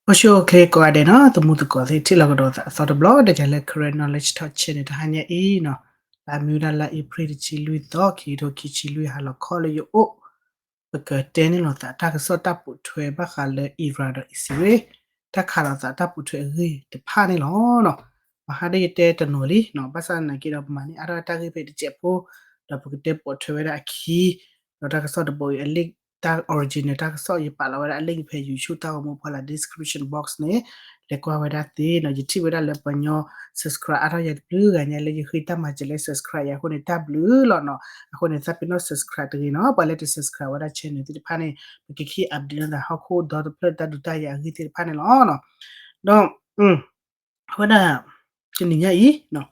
အိၣ်ဆူၣ်အိၣ်ချ့ကိးဂၤဒဲးနီၤ သမူသကိးသ့ၣ် ထံၣ်လိာ်ကဒီးသးအသီတဘျီ ဒီးယၤလၢ Karen Knowledge Talk Channel တဟါညါအံၤနီၤ, လၢအမ့ၢ်ဝဲဒၣ်လါအ့ဖြ့ၣ်တဆံလွံၢ်သီ ခံကထိခံဆံလွံၢ်ဟါလီၤခီလၢယအိၣ် ပကတဲန့ၢ်လိာ်သးတၢ်ကစီၣ်တၢ်ပိာ်ထွဲဘၣ်ဃးလၢ Iran ဒီးအံၣ်စရ့လး တၢ်ခးလိာ်သးတၢ်ပိာ်ထွဲအဂ့ၢ်တဖၣ်န့ၣ်လီၤ. မဟါဒ်ယတဲတနီၤလံနီၤ ဘၣ်ဆၣ်သနာ်က့ဒီး ပမၤန့ၢ်အါထီၣ်တၢ်ဂ့ၢ်ဖဲတစဲးဖိ ဒီးပကတဲပိာ်ထွဲဝဲဒၣ်အခံ ဒီးတၢ်ကစီၣ်တဘိအံၤ အလံာ် တၢ် original တၢ်ကစီၣ် ယပာ်လီၤဝဲဒၣ်အလံာ်ဖဲ YouTube တၢ်ဂီၤမူဖီလာ် description box န့ၣ် လဲၤကွၢ်ဝဲဒၣ်သ့နီၤ. ယထံၣ်ဝဲဒၣ်လၢပှၤညီ subscribe အါထီၣ်ယၤတဘျုးဂၤညါလၢယဃ့တၢ်မၤစၢၤလၢ subscribe ယၤအဃိန့ၣ် တၢ်ဘျုးလီၤနီၤ. အဃိန့ၣ် သးပ့ၤနီၣ် subscribe တဂ့ၤနီၤ. ပှၤလၢတ subscribe ဝဲဒၣ် channel သ့ၣ်တဖၣ်န့ၣ် ပကခံ update လိာ်သးဟီၣ်ခိၣ်ဒီတဖျၢၣ်တၢ်ဒုးတၢ်ယၤအဂ့ၢ်သ့ၣ်တဖၣ်န့ၣ်လီၤ. ဒီး အဝဲဒၣ် တနံၤညါအံၤ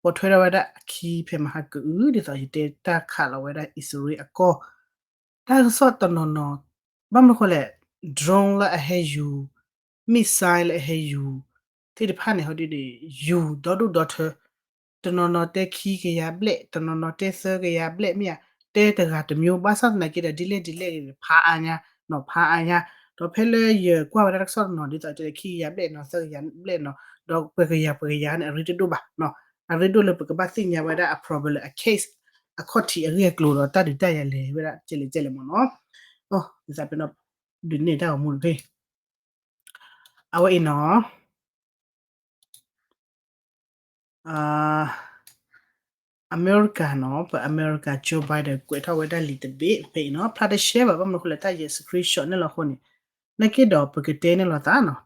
ပိာ်ထွဲထီၣ်ဝဲဒၣ်အခံဖဲမဟါကအု ဒ်သိးယတဲတၢ်ခးလီၤဝဲဒၣ်အံၣ်စရ့လးအကီၢ် တၢ်ကစီၣ်တနီၤနီၤ ဘၣ်မနုၤဃိလဲၣ် drone လၢအဟဲယူၤ missile လၢအဟဲယူၤ သ့ၣ်တဖၣ်န့ၣ် ဟီဒ်န့ၣ် ယူၤဒီဒူၣ်ဒီထၢ တနီၤနီၤတဲခံကယၤဘျဲၣ် တနီၤနီၤတဲသၢကယၤဘျဲၣ်မ့ၢ်ဧါ တဲတဂၤတမျိုး ဘၣ်ဆၣ်သနာ်က့ဒီး ဒ်လဲၣ်ဒ်လဲၣ်ဂ့ၤ ဖးအါညါနီၤ ဖးအါညါ ဒီးဖဲလၢယကွၢ်ဝဲဒၣ်တၢ်ကစီၣ်တနီၤ ဒ်သိးတဲခံကယၤဘျဲၣ်နီၤ သၢကယၤဘျဲၣ်နီၤ ဒီးပှဲၤကယၤပှဲၤကယၤန့ၣ် အရ့တဒိၣ်ဘၣ်နီၤ အရ့ဒိၣ်လၢပကဘၣ်သ့ၣ်ညါဝဲဒၣ်အ problem အ case အခီၣ်ထံးအဂ့ၢ်အကျိၤဒီးတၢ်ဒုးတၢ်ယၤလဲၤဝဲဒၣ်ကဲလဲၣ်ကဲလဲၣ်မ့ၢ်နီၤ ဒ်သိးပနီၤ ဒုးနဲၣ်တၢ်ဂီၤမူတဖၣ် အဝဲအံၤနီၤ အမဲရကၤနီၤ ပအမဲရကၤ Joe Biden ကွဲးထီၣ်ဝဲဒၣ်လံာ်တဘ့ၣ်ဖဲအံၤနီၤ ဖျါတရှဲဘၣ် ဘၣ်မနုၤဃိလဲၣ် တၢ်ယဲ screenshot န့ၣ်လီၤအဃိန့ၣ် နာ်က့ဒီးပကတဲန့ၣ်လီၤသးနီၤ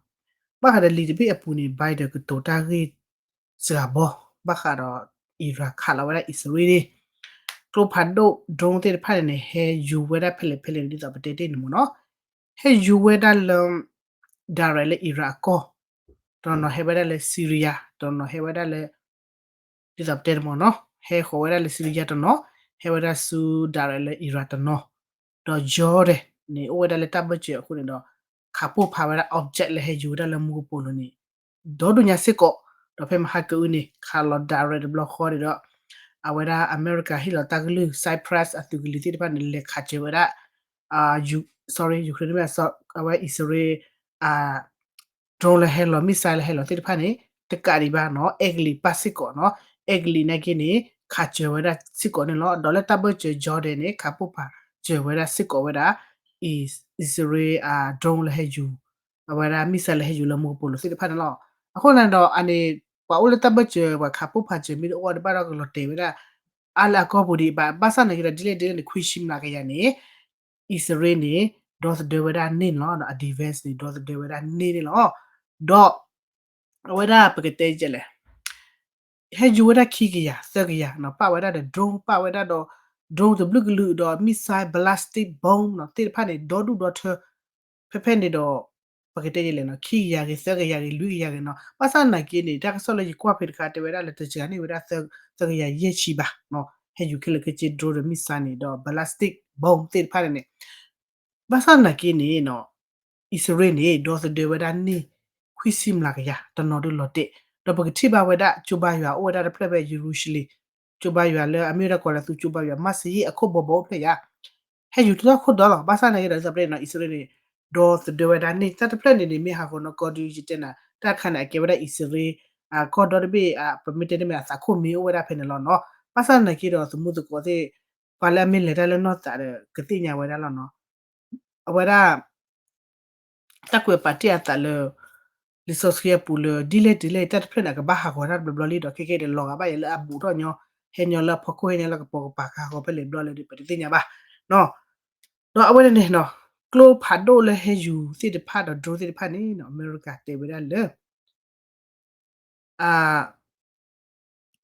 ဘၣ်ဃးဒီးလံာ်တဘ့ၣ်အပူၤန့ၣ် Biden ကတိၤတၢ်ဂ့ၢ်စှၤဘီ ဘၣ်ဃးဒီး Iran ခးလီၤဝဲဒၣ်အံၣ်စရ့လး ကျိဖးဒိၣ် drone သ့ၣ်တဖၣ်န့ၣ်န့ၣ် ဟဲယူၤဝဲဒၣ်ဖဲလဲၣ်ဖဲလဲၣ်န့ၣ် ဒ်သိးပတဲတ့ၢ်န့ၣ်မ့ၢ်နီၤ ဟဲယူၤဝဲဒၣ်လၢ direct လၢ Iran အကီၢ် တနီၤနီၤဟဲဝဲဒၣ်လၢ Syria တနီၤနီၤဟဲဝဲဒၣ်လၢ ဒ်သိးပတဲတမ့ၢ်နီၤ ဟဲဃီၤဝဲဒၣ်လၢ Syria တနီၤ ဟဲဝဲဒၣ်ဆူ direct လၢ Iran တနီၤ ဒီး Jordan န့ၣ် အိၣ်ဝဲဒၣ်လၢတၢ်ဘၢၣ်စၢၤအဃိန့ၣ်ဒီး ခးပိၢ်ဖးဝဲဒၣ် object လၢဟဲယူၤဝဲဒၣ်လၢမူကပိာ်လိၤန့ၣ် ဒီဒူၣ်ညါစ့ၢ်ကီး ဒီးဖဲမဟါကအုန့ၣ် ခးလီၤ direct တဘျီဃီန့ၣ်ဒီး အဝဲဒၣ်အမဲရကၤဟ့ၣ်လီၤတၢ်ကလုၢ် Cyprus အသုးကလံၤသ့ၣ်တဖၣ်န့ၣ် လဲၤခးစၢၤဝဲဒၣ် sorry Ukraine မ့ၢ် အဝဲအံၣ်စရ့လး drone လၢဟဲလီၤ missile လၢဟဲလီၤသ့ၣ်တဖၣ်န့ၣ် တကးဒံးဘၣ်နီၤ အဲကလံးပၣ်စ့ၢ်ကီးနီၤ အဲကလံးနာ်က့န့ၣ် ခးစၢၤဝဲဒၣ်စ့ၢ်ကီးန့ၣ်လီၤ. ဒီးလၢတၢ်ဘၢၣ်စၢၤ Jordan န့ၣ် ခးပိၢ်ဖးစၢၤဝဲဒၣ်စ့ၢ်ကီးဝဲဒၣ် အံၣ်စရ့လး drone လၢဟဲယူၤ အဝဲဒၣ် missile လၢဟဲယူၤလၢမူကပိာ်လိၤသ့ၣ်တဖၣ်န့ၣ်လီၤ. အဃိန့ၣ်ဒီးအန့ၣ် ပှၤအိၣ်လၢတၢ်ဘၢၣ်စၢၤ ပှၤခးပိၢ်ဖးစၢၤမ့ၢ်တအိၣ်ဒီးဘၣ်ဒီးကလီၤတဲာ်ဝဲဒၣ် အါလၢအကီၢ်ပူၤဒံးဘၣ် ဘၣ်ဆၣ်သနာ်က့ဒီး ဒ်လဲၣ်ဒ်လဲၣ်န့ၣ် ခွံဆံမျးကယၤန့ၣ် အံၣ်စရ့လးန့ၣ် ဒီသဒၢဝဲဒၣ်န့ၢ်န့ၣ်လီၤ. အ defense န့ၣ် ဒီသဒၢဝဲဒၣ်န့ၢ်န့ၣ်လီၤ. ဒီး အဝဲဒၣ်ပကတဲဒ်လဲၣ် ဟဲယူၤဝဲဒၣ်ခံကယၤ သၢကယၤနီၤ ပာ်ဝဲဒၣ်ဒီး drone ပာ်ဝဲဒၣ်ဒီး drone တဘျုးကလုာ်ဒီး missile ballistic bomb နီၤ သ့ၣ်တဖၣ်န့ၣ် ဒီဒူၣ်ဒီထၢ ဖဲဖဲန့ၣ်ဒီး ပကတဲဒ်လဲၣ်နီၤ ခံကယၤဂ့ၤ သၢကယၤဂ့ၤ လွံၢ်ကယၤဂ့ၤနီၤ ဘၣ်ဆၣ်သနာ်က့န့ၣ် တၢ်ကစီၣ်လၢယကွၢ်ဖဲတခါ တဲဝဲဒၣ်လၢ တစှၤန့ၢ်ဝဲဒၣ် သၢကယၤယဲၢ်ဆံဘၣ်နီၤ ဟဲယူၤခဲလၢာ်ခဲဆ့ drone ဒီး missile န့ၣ်ဒီး ballistic bomb သ့ၣ်တဖၣ်န့ၣ်န့ၣ် ဘၣ်ဆၣ်သနာ်က့န့ၣ်နီၤ အံၣ်စရ့လးန့ၣ် ဒီသဒၢဝဲဒၣ်န့ၢ် ခွံဆံမျးကယၤ တနီၤဒုးလီၤတဲာ် ဒီးပကထံၣ်ဘၣ်ဝဲဒၣ် ကၠိဘါယွၤအိၣ်ဝဲဒၣ်တဖျၢၣ်ဖဲယရူၤၡလ့ၣ် ကၠိဘါယွၤလၢအမ့ၢ်ဝဲဒၣ်ကိးလၢသူ ကၠိဘါယွၤ မၤစယ့ၣ်အခိၣ်ဘီဘီအိၣ်ဖျဲၣ်ယၤ ဟဲယူၤထီၣ်ခိၣ်ဒီလီၤ ဘၣ်ဆၣ်သနာ်က့ဒီး ဒ်သိးပတဲန့ၣ်နီၤ အံၣ်စရ့လးန့ၣ် ဒီသဒၢဝဲဒၣ်န့ၢ် တၢ်တဖျၢၣ်န့ၣ်န့ၣ် မ့ၢ်ဟးဂီၤနီၢ်ကီၢ်ဒုး ယတဲနၤ တၢ်တခါန့ၣ် အကဲဝဲဒၣ်အံၣ်စရ့လး ကီၢ်ဒီတဘ့ၣ် ပမ့ၢ်တဲန့ၣ်မ့ၢ် အသးခိၣ်မ့ၢ်အိၣ်ဝဲဒၣ်ဖဲန့ၣ်လီၤနီၤ ဘၣ်ဆၣ်သနာ်က့ဒီး သမူသကိးသ့ၣ် ပှၤလၢအမ့ၢ်လဲၤတၢ်လၢနီၢ်သးဒီး ကသ့ၣ်ညါဝဲဒၣ်လီၤနီၤ အဝဲဒၣ် တၢ်ကွဲးပာ်တ့ၢ်အသးလၢ လံာ်စီဆှံအပူၤလၢ ဒ်လဲၣ်ဒ်လဲၣ် တၢ်တဖျၢၣ်န့ၣ် အကဘၣ်ဟးဂီၤတၢ်တဘျီဘျီလံဒီး ခဲကဲဒီးလီၤဂာ်ဘၣ်ယဲလၢအဘူးထီၣ်ညီ ဟဲညီလၢအဖီခိၣ် ဟဲညီလၢကပိာ်ကပၤ ကဟးဂီၤဖဲလဲၣ်ဘျီလဲၣ်ဒီး ပတသ့ၣ်ညါဘၣ် ဒီးအဝဲန့ၣ်န့ၣ် ကျိဖးဒိၣ်လၢဟဲယူၤသ့ၣ်တဖၣ်ဒီး drone သ့ၣ်တဖၣ်န့ၣ် အမဲရကၤတဲဝဲဒၣ်လၢ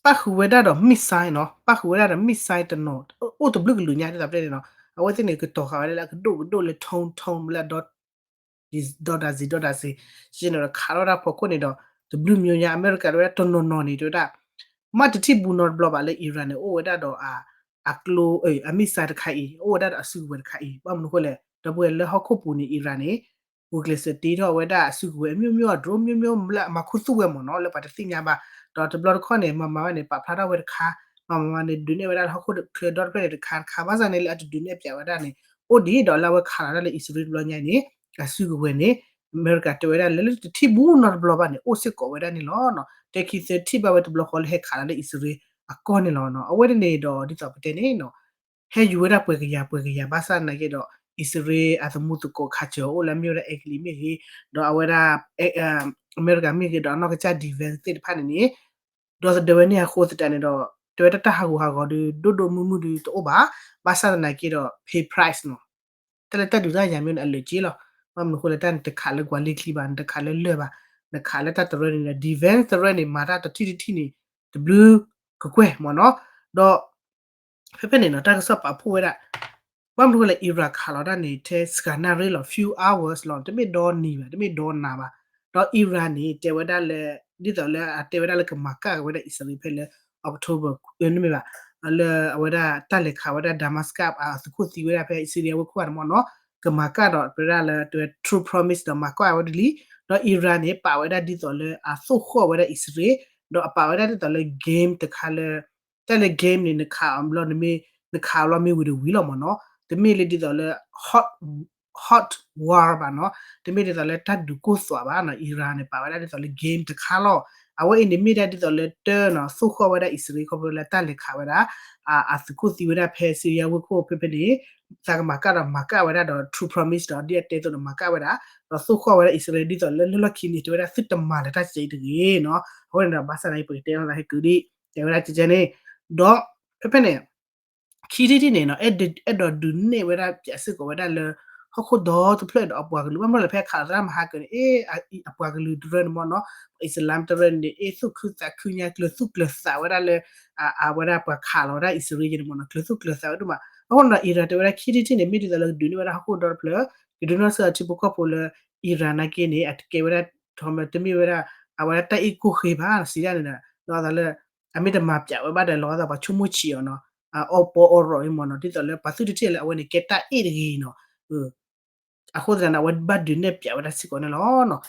ပၣ်ဃုာ်ဝဲဒၣ်ဒီး missile နီၤ ပၣ်ဃုာ်ဝဲဒၣ်ဒီး missile တနီၤ အိၣ်တဘျုးကလုာ်ညါ ဒ်သိးပတဲန့ၣ်နီၤ အဝဲသ့ၣ်န့ၣ် ကတီၤဃာ်ဝဲဒၣ်လၢအကဒိၣ်ကဒိၣ်လၢ ton ton လၢအဒီ ဒီးဒၣ်စံးဒီးဒၣ်စံး general ခးထီၣ်ဝဲဒၣ်ဖီခိၣ်န့ၣ်ဒီး တဘျုးမံၤညါ အမဲရကၤတဲဝဲဒၣ်တနီၤနီၤန့ၣ် တဲဝဲဒၣ် မ့ၢ်တထံၣ်ဘူးနီတဘျီဘၣ်လၢ Iran န့ၣ် အိၣ်ဝဲဒၣ်ဒီး အကျိ အ missile တခါအံၤ အိၣ်ဝဲဒၣ်ဒီးအစုကဝဲၤတခါအံၤ ဘၣ်မနုၤအဃိလဲၣ် ဒီပုၢ်ဝဲၢ်လၢဟီၣ်ခိၣ်ပူၤန့ၣ် Iran န့ၣ် ဂုာ်ကျဲးစၢးတ့ထီၣ်ဝဲဒၣ်အစုကဝဲၤ အမျိုးမျိုး အ drone မျိုးမျိုး လၢအမၤခူသူၣ်ဝဲမ့ၢ်နီၤ လၢပှၤတသ့ၣ်ညါဘၣ် ဒီးတဘျီတခီၣ်န့ၣ် မၤမၤဝဲန့ၣ် ပာ်ဖျါထီၣ်ဝဲတခါ မၤမၤဝဲန့ၣ် ဒုးနဲၣ်ဝဲဒၣ်လၢဟီၣ်ခိၣ်ချၢဒီတဖျၢၣ်န့ၣ်တခါတခါ ဘၣ်ဆၣ်န့ၣ်လၢအတဒုးနဲၣ်ပၠးဝဲဒၣ်န့ၣ် အိၣ်ဒံးဒီးလၢအဝဲခးလီၤဒၣ်လၢအံၣ်စရ့လးတဘျီညါအံၤန့ၣ် အစုကဝဲၤန့ၣ် အမဲရကၤတဲဝဲဒၣ်လၢ လၢတထံၣ်ဘူးနီတဘျီဘၣ်န့ၣ် အိၣ်စ့ၢ်ကီးဝဲဒၣ်န့ၣ်လီၤ. တဲခံသၢထံၣ်ဘၣ်ဝဲတဘျီဃီလၢဟဲခးလီၤလၢအံၣ်စရ့လးအကီၢ်န့ၣ်လီၤ. အဝဲန့ၣ်န့ၣ်ဒီးဒ်သိးပတဲန့ၣ် ဟဲယူၤဝဲဒၣ်ပှဲၤကယၤပှဲၤကယၤ ဘၣ်ဆၣ်သနာ်က့ဒီး အံၣ်စရ့လးအသမူသကိးခးစၢၤအိၣ်လၢအမ့ၢ်ဝဲဒၣ် အဲကလံး မ့ၢ်ဂ့ၤ, ဒီးအဝဲဒၣ် အမဲရကၤမ့ၢ်ဂ့ၤ ဒီးအနီၢ်ကစၢ် defense သ့ၣ်တဖၣ်န့ၣ်န့ၣ် ဒီသဒၢဝဲန့ၢ်အဃိသတးန့ၣ်ဒီး တဲဝဲဒၣ်တၢ်ဟးဂူာ်ဟးဂီၤဒုး ဒိၣ်ဒိၣ်မုၢ်မုၢ်ဒုးတအိၣ်ဘၣ်, ဘၣ်ဆၣ်သနာ်က့ဒီး pay price နီၤ, တၢ်လၢတၢ်ဒုးတၢ်ယၤမ့ၢ်န့ၣ် အလၢာ်က့လီၤ. ဘၣ်မနုၤအဃိလၢတၢ်နတခးလၢကွၢ်လ့ချံဘၣ်, နတခးလၢလၢၢ်ဘၣ်, နခးလၢတၢ်တရၢန့ၣ်ဒီး defense တရၢန့ၣ် မၤတၢ်တထံၣ်တထံၣ်န့ၣ် တဘျုးကကွဲၢ်မ့ၢ်နီၤ, ဒီး ဖဲဖဲန့ၣ်နီၤ တၢ်ကစီၣ်ပာ်ဖှိၣ်ဝဲဒၣ် ဘၣ်မနုၤဃိလဲၣ် Iran ခးလီၤတၢ်န့ၣ် ထဲစှၤနၣ်ရံၣ်လီၤ few hours လီၤ, တမ့ၢ်ဒီနံၤဘၣ်, တမ့ၢ်ဒီနၤဘၣ်. ဒီး Iran န့ၣ် တဲဝဲဒၣ်လၢ ဒ်သိးလၢအတဲဝဲဒၣ်လၢကမၤကၣ်ဝဲဒၣ်အံၣ်စရ့လးဖဲလၢ October မ့ၢ်ဘၣ်, လၢအဝဲဒၣ်တၢ်လဲၤခးဝဲဒၣ် Damascus အသုးခိၣ်သံဝဲဒၣ်ဖဲ Syria ဝ့ၢ်ခိၣ်န့ၣ်မ့ၢ်နီၤ, ကမၤကၣ်ဒီးတဲဝဲဒၣ်လၢ တဲဝဲ true promise ဒီးမၤကၣ်ဝဲဒၣ်လံ. ဒီး Iran န့ၣ် ပာ်ဝဲဒၣ်ဒ်သိးလၢအသိၣ်ဃီၣ်ဝဲဒၣ်အံၣ်စရ့လး, ဒီးအပာ်ဝဲဒၣ်ဒ်သိးလၢ game တခါလၢ တၢ်လၢ game န့ၣ် နခးအီၤဘျီ နမ့ၢ် နခးအီၤဘျီမ့ၢ်ဝံၤဒီးဝံၤလီၤမ့ၢ်နီၤ, တမ့ၢ်လၢဒ်သိးလၢ hot hot war ဘၣ်နီၤ, တမ့ၢ်ဒ်သိးလၢတၢ်ဒုးကိၢ်သွးဘၣ်နီၤ, Iran န့ၣ် ပာ်ဝဲဒၣ်ဒ်သိးလၢ game တခါလီၤ. အဝဲအံၤန့ၣ်မ့ၢ်ဒၣ်ဒ်သိးလၢတၢ်နီၤ သိၣ်ဃီၣ်ဝဲဒၣ်အံၣ်စရ့လး ခီဖျိလၢတၢ်လဲၤခးဝဲဒၣ် အသုးခိၣ်သံဝဲဒၣ်ဖဲ Syria ဝ့ၢ်ခိၣ်ဖဲဖဲန့ၣ် သးကမၤကၣ်ဒီးမၤကၣ်ဝဲဒၣ်ဒီး true promise ဒီးဒ်အတဲအသိးန့ၣ် မၤကၣ်ဝဲဒၣ်, ဒီးသိၣ်ဃီၣ်ဝဲဒၣ်အံၣ်စရ့လးဒ်သိးလၢလၢလီၢ်ခံန့ၣ် တဲဝဲဒၣ်သုတမၤလၢၤတၢ်စဲအံၤတဂ့ၤနီၤ. အဃိန့ၣ်ဒီး ဘၣ်ဆၣ်သနာ်က့ ပကတဲလီၤသးဟဲကုာ်ဒံး တဲဝဲဒၣ်ကဲကဲန့ၣ်, ဒီးဖဲဖဲန့ၣ် ခံထံၣ်တထံၣ်န့ၣ်နီၤ အဲၣ်ဒိးဒုးနဲၣ်ဝဲဒၣ် ပၠးစ့ၢ်ကီးဝဲဒၣ်လၢ ဟီၣ်ခိၣ်ဒီတဖျၢၣ်ဒီးအပှၤကလုာ် ဘၣ်မနုၤလဲၣ် ဖဲခးလီၤသရၣ်မဟါကၢန့ၣ် အပှၤကလုာ်တရၢန့ၣ်မ့ၢ်နီၤ, အံၣ်စလါမ်တရၢန့ၣ် အ့ၣ်သူၣ်ခုသးခုညါ ကျၢၤသူၣ်ကျၢၤသးဝဲဒၣ်လၢ အဝဲဒၣ်ပှၤခးလီၤဝဲဒၣ်အံၣ်စရ့လးန့ၣ်မ့ၢ်နီၤ ကျၢၤသူၣ်ကျၢၤသးဝဲဒိၣ်မး. အဃိန့ၣ်ဒီး Iran တဲဝဲဒၣ်ခံထံၣ်တထံၣ်န့ၣ် မ့ၢ်ဒ်သိးလၢကဒုးနဲၣ်ဝဲဒၣ်ဟီၣ်ခိၣ်ဒီတဖျၢၣ် ကဒုးနဲၣ်စ့ၢ်ကီးထံဖိကီၢ်ဖိလၢ Iran နာ်က့န့ၣ် အတကဲဝဲဒၣ် ထီမတမ့ၢ်ဝဲဒၣ် အဝဲဒၣ်တၢ်အ့ၣ်ကိၢ်ဃ့ဘၣ် စံးဒၣ်န့ၣ်ဒီး လီၤသးလၢ အမ့ၢ်တမၤပၠးဝဲဘၣ်ဒီး လီၤသးပှၤဆိကမိၣ်ဆံးအီၤနီၤ, အအီပီအီရီၤအံၤမ့ၢ်နီၤ ဒ်သိးလၢပှၤသုတထံၣ်လၢအဝဲန့ၣ် ကဲတၢ်အ့ၣ်တဂ့ၤနီၤ. အဃိသတးန့ၣ် အဝဲဘၣ်ဒုးနဲၣ်ပၠးဝဲဒၣ်စ့ၢ်ကီးန့ၣ်လီၤ.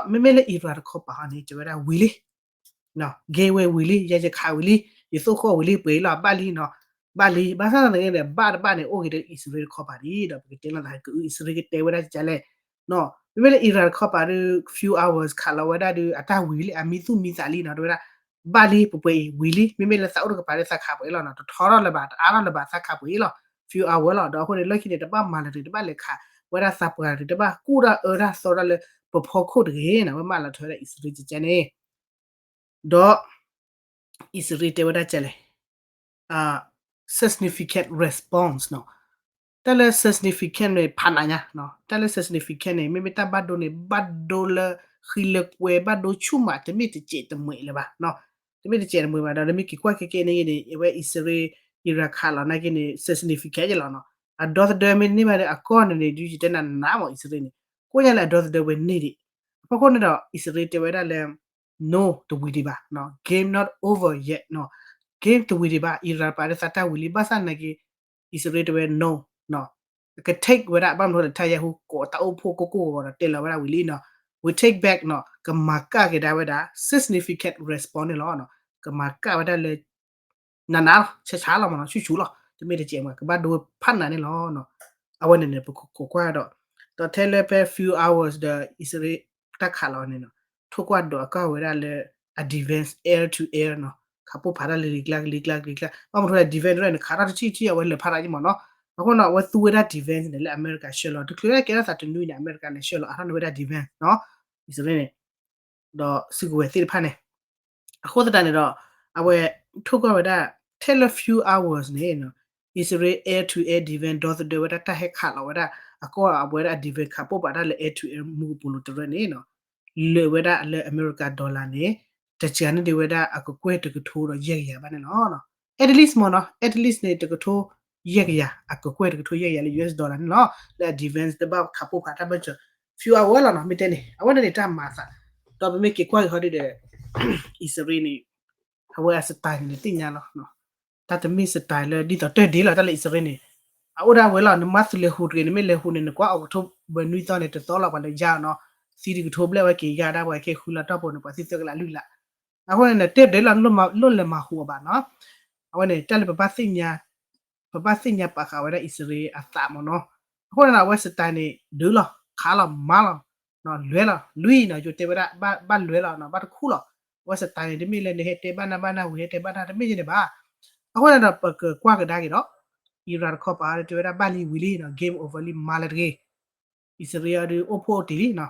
ဒီးမ့မ့ၢ်လၢ Iran တခီပၤဟီန့ၣ် တဲဝဲဒၣ်ဝံၤလံ ဂ့ၤဝဲဝံၤလံ ယဲယခးဝံၤလံ ယသိၣ်ဃီၣ်ဝံၤလံ ပှဲၤအံၤလီၤ ဘၣ်လံနီၤ, ဘၣ်လံ ဘၣ်ဆၣ်သနာ်က့န့ၣ် ဘၣ်တဘၣ်န့ၣ် အိၣ်ဂ့ၤဒီးအံၣ်စရ့လးတခီပၤဒံး ဒီးပကတဲလီၤသးဟဲကုာ်အံၣ်စရ့လးကတဲဝဲဒၣ်ကလဲၣ်, မ့မ့ၢ်လၢ Iran တခီပၤဒီး few hours ခးလီၤဝဲဒၣ်ဒီး အတၢ်ဝံၤလံ အမံသူၣ်မံသးလံနီၤ တဲဝဲဒၣ် ဘၣ်လံ ပပှဲၤအံၤဝံၤလံ မ့မ့ၢ်လၢသးအိၣ်တကပၤဒီးသးခးပှဲၤအံၤလီၤနီၤ တထီထီၣ်လၢၤဘၣ် တအါထီၣ်လၢၤဘၣ် သးခးပှဲၤအံၤလီၤ few hour လီၤ. ဒီးအဃိန့ၣ် လီၢ်ခံန့ၣ် တဘၣ်မၤလၢၤတဂ့ၤ တဘၣ်လဲၤခးဝဲဒၣ်သးပှၢ်တဂ့ၤ တဘၣ်ကူၣ်တၢ်အၢတၢ်သီတၢ်လၢပဖီခိၣ်တဂ့ၤနီၤ အဝဲမၤလီၤထွဲဝဲဒၣ်အံၣ်စရ့လးကကဲန့ၣ် ဒီး အံၣ်စရ့လးတဲဝဲဒၣ်ကလဲၣ် significant response နီၤ, တၢ်လၢ significant န့ၣ် ဖးနးညါ, တၢ်လၢ significant န့ၣ် မ့မ့ၢ်တၢ်ဘၣ်ဒိန့ၣ် ဘၣ်ဒိလၢဃံလၢကွဲ ဘၣ်ဒိဆူၣ်မး တမ့ၢ်တစဲးတမှဲၤလၢၤဘၣ်, တမ့ၢ်တစဲးတမှဲၤဘၣ် ဒီးနမ့ၢ်က့ၤကွၢ်ခဲကဲန့ၣ်ဂ့ၤန့ၣ် အဝဲအံၣ်စရ့လး Iran ခးလီၤနာ်က့န့ၣ် significant ယဲလီၤနီၤ, အဒီသဒၢမ့ၢ်တန့ၢ်ဘၣ်ဒီး အကီၢ်န့ၣ်န့ၣ် ဒုးယတဲနၤနးမး အံၣ်စရ့လးန့ၣ် ကိးညါလၢအဒီသဒၢဝဲန့ၢ်ဒံး, အဖီခိၣ်န့ၣ်ဒီး အံၣ်စရ့လးတဲဝဲဒၣ်လၢ no တဝံၤဒံးဘၣ်, game not over yet နီၤ, game တဝံၤဒံးဘၣ်, Iran ပာ်လၢသးတၢ်ဝံၤလံ ဘၣ်ဆၣ်နာ်က့ အံၣ်စရ့လးတဲဝဲ no နီၤ, က take ဝဲဒၣ် ဘၣ်မနုၤလၢ Netanyahu ကိးတၢ်အိၣ်ဖှိၣ်ကိၢ်ကိၢ်ဂီၤဂီၤဒီးတဲလီၤဝဲဒၣ်ဝံၤလံနီၤ, we take back နီၤ, ကမၤကၣ်က့ၤဒၣ်ဝဲဒၣ် significant response န့ၣ်လီၤ, ကမၤကၣ်ဝဲဒၣ်လၢ နးနးလီၤ ဆဲးဆါလီၤမးနီၤ ဆူၣ်ဆူၣ်လီၤ တမ့ၢ်တစဲးမး ကဘၣ်ဒိဖးနးန့ၣ်လီၤ, အဝဲန့ၣ်န့ၣ် ပကကွၢ်ဒီး ဒီးထဲလၢဖဲ few hours ဒီး အံၣ်စရ့လး တၢ်ခးလီၤန့ၣ်နီၤ ထိၣ်ကွၢ်ဒိးအကၢ်ဝဲဒၣ်လၢ အ defense air to air နီၤ ခးပိၢ်ဖးတၢ်လၢဂ့ၤကျါဂ့ၤကျါဂ့ၤကျါ ဘၣ်မနုၤလဲၣ် defense တရၢန့ၣ် ခးထီၣ်တထံၣ်ထံၣ်အဝဲလၢာ်ဖးတၢ်က့မးနီၤ, အဃိန့ၣ် အဝဲသူဝဲဒၣ် defense န့ၣ် လၢအမဲရကၤဆှၢလီၤ တချုးလၢကဲထီၣ်သးတနွံန့ၣ် အမဲရကၤန့ၣ် ဆှၢလီၤအါထီၣ်န့ၢ်ဝဲဒၣ် defense နီၤ အံၣ်စရ့လးန့ၣ် ဒီးစုကဝဲၤသ့ၣ်တဖၣ်န့ၣ် အဃိသတးန့ၣ်ဒီး အဝဲထိၣ်ကွၢ်ဝဲဒၣ် ထဲလၢ few hours န့ၣ် Israel air to air defense ဒီသဒၢဝဲဒၣ်တၢ်ဟဲခးလီၤဝဲဒၣ် အကီၢ်အဝဲဒၣ်အ defense ခးပိၢ်ပာ်တၢ်လၢ air to air မူကပိာ်လိၤတရၢန့ၣ် လၢာ်ဝဲဒၣ်လၢအမဲရကၤ dollar န့ၣ် တစှၤန့ၢ်ဒံးဝဲဒၣ်အကကွဲၢ်တကထိဒီးယဲၢ်ကယၤဘၣ်န့ၣ်လီၤ. at least မ့ၢ်နီၤ at least န့ၣ် တကထိယဲၢ်ကယၤ အကကွဲၢ်တကထိယဲၢ်ကယၤလၢ US dollar န့ၣ်လီၤ. လၢအ defense တဘၣ်ခးပိၢ်ဖးတၢ်ဘၢၣ်စၢၤ few hour လီၤနီၤ မ့ၢ်တဲန့ၣ် အဝဲန့ၣ်န့ၣ်တၢ်မၤသး ဒီးပမ့ၢ်က့ၤကွၢ်က့ၤဟီဒ်ဒီး အံၣ်စရ့လးန့ၣ် အဝဲအ style န့ၣ်သ့ၣ်ညါလီၤ. တၢ်တမ့ၢ် style လၢဒ်သိးတၢၢ်ဒ့လီၤ တၢ်လၢအံၣ်စရ့လးန့ၣ် အအိၣ်ဒၣ်ဝဲလီၤ နမ့ၢ်သုလဲၤဟူးတဂ့ၤ နမ့ၢ်လဲၤဟူးန့ၣ် နကွၢ် October နွံသီန့ၣ် တသီလီၤ ပှၤလဲၤယါနီၤ သံတကထိဘျဲၣ်ဝဲက့ၤယါဒၣ်ပှၤခဲဃုလီၤတီၢ်ပူၤန့ၣ် ပှၤသံသၢကလးလွံၢ်ကလး အဃိန့ၣ် တၢၢ်ဒ့လီၤ လိၣ်လဲၤမၤဟူးအီၤဘၣ်နီၤ အဝဲန့ၣ် တၢ်လၢပဘၣ်သ့ၣ်ညါ ပဘၣ်သ့ၣ်ညါပာ်ဃာ်ဝဲဒၣ်အံၣ်စရ့လးအသးမ့ၢ်နီၤ အဃိန့ၣ် အဝဲ style န့ၣ် ဒုးလီၤ ခးလီၤ မၤလီၤ လွဲလီၤ လွံၢ်နီၤ ယိၤတဲဝဲဒၣ် ဘၣ်လွဲလီၤနီၤ ဘၣ်တခူၣ်လီၤ. အဝဲစတၢ်န့ၣ် တမ့ၢ်လၢနဟဲတဲဘၣ်နၢ်ဘၣ်နၢ်ဝံၤ ဟဲတဲဘၣ်နၢ် တမ့ၢ်ယဲန့ၣ်ဘၣ်. အဃိန့ၣ်ဒီး ပကကွၢ်ကဒါက့ၤဒီး Iran တခီပၤတဲဝဲဒၣ်ဘၣ်လံဝံၤလံနီၤ game over လံ မၤလၢတဂ့ၤ. အံၣ်စရ့လးဒုးအိၣ်ဖှိၣ်တ့ၢ်လံနီၤ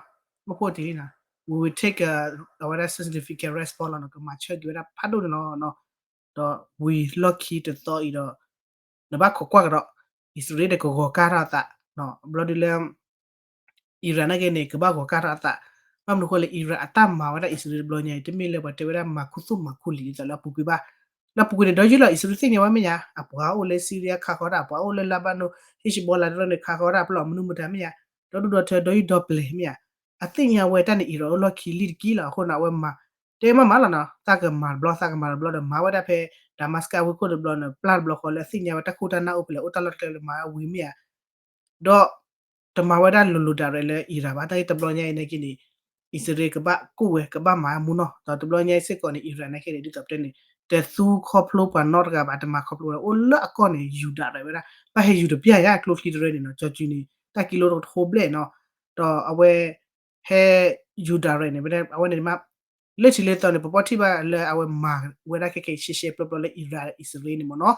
အိၣ်ဖှိၣ်တ့ၢ်လံနီၤ we will take a အဝဲဒၣ် significant response လီၤနီၤ ကမၤဆၢက့ၤဝဲဒၣ်ဖးဒိၣ်န့ၣ်လီၤ. ဒီးဝံၤလီၢ်ခံတသီအံၤဒီး နဘၣ်ခိးကွၢ်ကဒီး အံၣ်စရ့လးဒီးကဂီၤကၢ်ထီၣ်အသး ဘျီဒုးလၢ Iran နာ်က့န့ၣ် ကဘၣ်ဂီၤကၢ်ထီၣ်အသး ဘၣ်မနုၤအဃိလဲၣ် Iran အတၢ်မၤဝဲဒၣ်အံၣ်စရ့လးတဘျီညါအံၤ တမ့ၢ်လၢပှၤတဲဝဲဒၣ်မၤခူသူၣ်မၤခူလံာ်ဒ်သိးလၢအပူၤကွံာ်ဘၣ်. လၢအပူၤကွံာ်န့ၣ် ဒီးယုၢ်လီၤ အံၣ်စရ့လးသ့ၣ်ညါဝဲမ့ၢ်ညါ အပှၤအိၣ်လၢ Syria ခးဃီဒၣ် ပှၤအိၣ်လၢ Lebanon Hezbollah တရၢန့ၣ် ခးဃီဒၣ် ပလီၢ်မနုၤမတၤမ့ၢ်ညါ ဒီဒူၣ်ဒီထၢ ဒီယုၢ်ဒီပျဲၤမ့ၢ်ညါ အသ့ၣ်ညါဝဲတၢ်န့ၣ် Iran အိၣ်လီၢ်ခံလံတက့ၢ်လီၤ. အဃိန့ၣ် အဝဲမၤ တဲမးမးလီၤနီၤ သးကမၤတဘျီ သးကမၤတဘျီဒီး မၤဝဲဒၣ်ဖဲ Damascus ဝ့ၢ်ခိၣ်တဘျီန့ၣ် ပျၢ်တဘျီဃီလၢအသ့ၣ်ညါဝဲတၢ်ခိၣ်တၢ်နၢ်အိၣ်ဖဲလဲၣ် အိၣ်တၢ်လီၢ်တကျဲလၢမၤဝံၤမ့ၢ်ဧါ ဒီး တမၤဝဲဒၣ်လိၤလိၤ direct လၢ Iran ဘၣ် တၢ်ဂ့ၢ်တဘျီညါအံၤနာ်က့န့ၣ် အံၣ်စရ့လးကဘၣ်ကူၣ်ဝဲ ကဘၣ်မၤမူနီၤ ဒီးတဘျီညါအံၤစ့ၢ်ကီးန့ၣ် Iran နာ်က့န့ၣ် ဒ်သိးပတဲန့ၣ် တသူခီဖျိပှၤနီတဂၤဘၣ် တမၤခီဖျိဝဲ အိၣ်လၢအကီၢ်န့ၣ် ယူၤ direct ဝဲဒၣ် ဘၣ်ဟဲယူၤတပျၢ်ယါ ကျိချံတရၢန့ၣ်နီၤ ကၠီၤစုၤန့ၣ် တၢ်ကံလိတကထိဘျဲၣ်နီၤ ဒီးအဝဲ ဟဲယူၤ direct န့ၣ် အဝဲန့ၣ်မး လၢထံးလၢသီန့ၣ် ပပီထံၣ်ဘၣ်လၢအဝဲမၤဝဲဒၣ်ခဲခဲရှဲရှဲပျီပျီလၢ Iran အံၣ်စရ့လးန့ၣ်မ့ၢ်နီၤ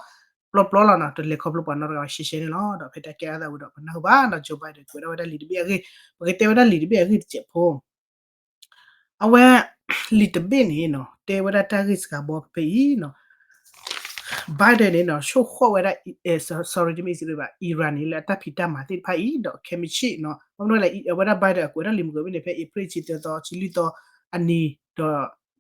ပျီပျီလီၤနီၤ တလဲၤခီဖျိပှၤနီတဂၤရှဲရှဲန့ၣ်လီၤ. ဒီးဖဲတၢ်ကဲထီၣ်သးဝံၤဒီး ပနၢ်ဟူဘၣ်နီၤ Joe Biden ကွဲးထီၣ်ဝဲဒၣ်လံာ်တဘ့ၣ်အဂ့ၢ် ပကတဲဝဲဒၣ်လံာ်တဘ့ၣ်အဂ့ၢ်တစဲးဖိ အဝဲ လံာ်တဘ့ၣ်န့ၣ်နီၤ တဲဝဲဒၣ်တၢ်ဂ့ၢ်စှၤဘီဖဲအံၤနီၤ Biden န့ၣ်နီၤ ဆိၣ်ဃီၣ်ဝဲဒၣ် sorry တမ့ၢ်အံၣ်စရ့လးဘၣ် Iran န့ၣ် လၢအတၢ်ဖံးတၢ်မၤသ့ၣ်တဖၣ်အံၤ ဒီးခဲမုၢ်ဆ့ၣ်နီၤ ဘၣ်မနုၤလဲၣ် အဝဲဒၣ် Biden အကွဲးထီၣ်လံာ်မုၢ်ကီၤဘ့ၣ်န့ၣ် ဖဲ April ဆံသၢသီ ဆံလွံၢ်သီအနံၤ ဒီး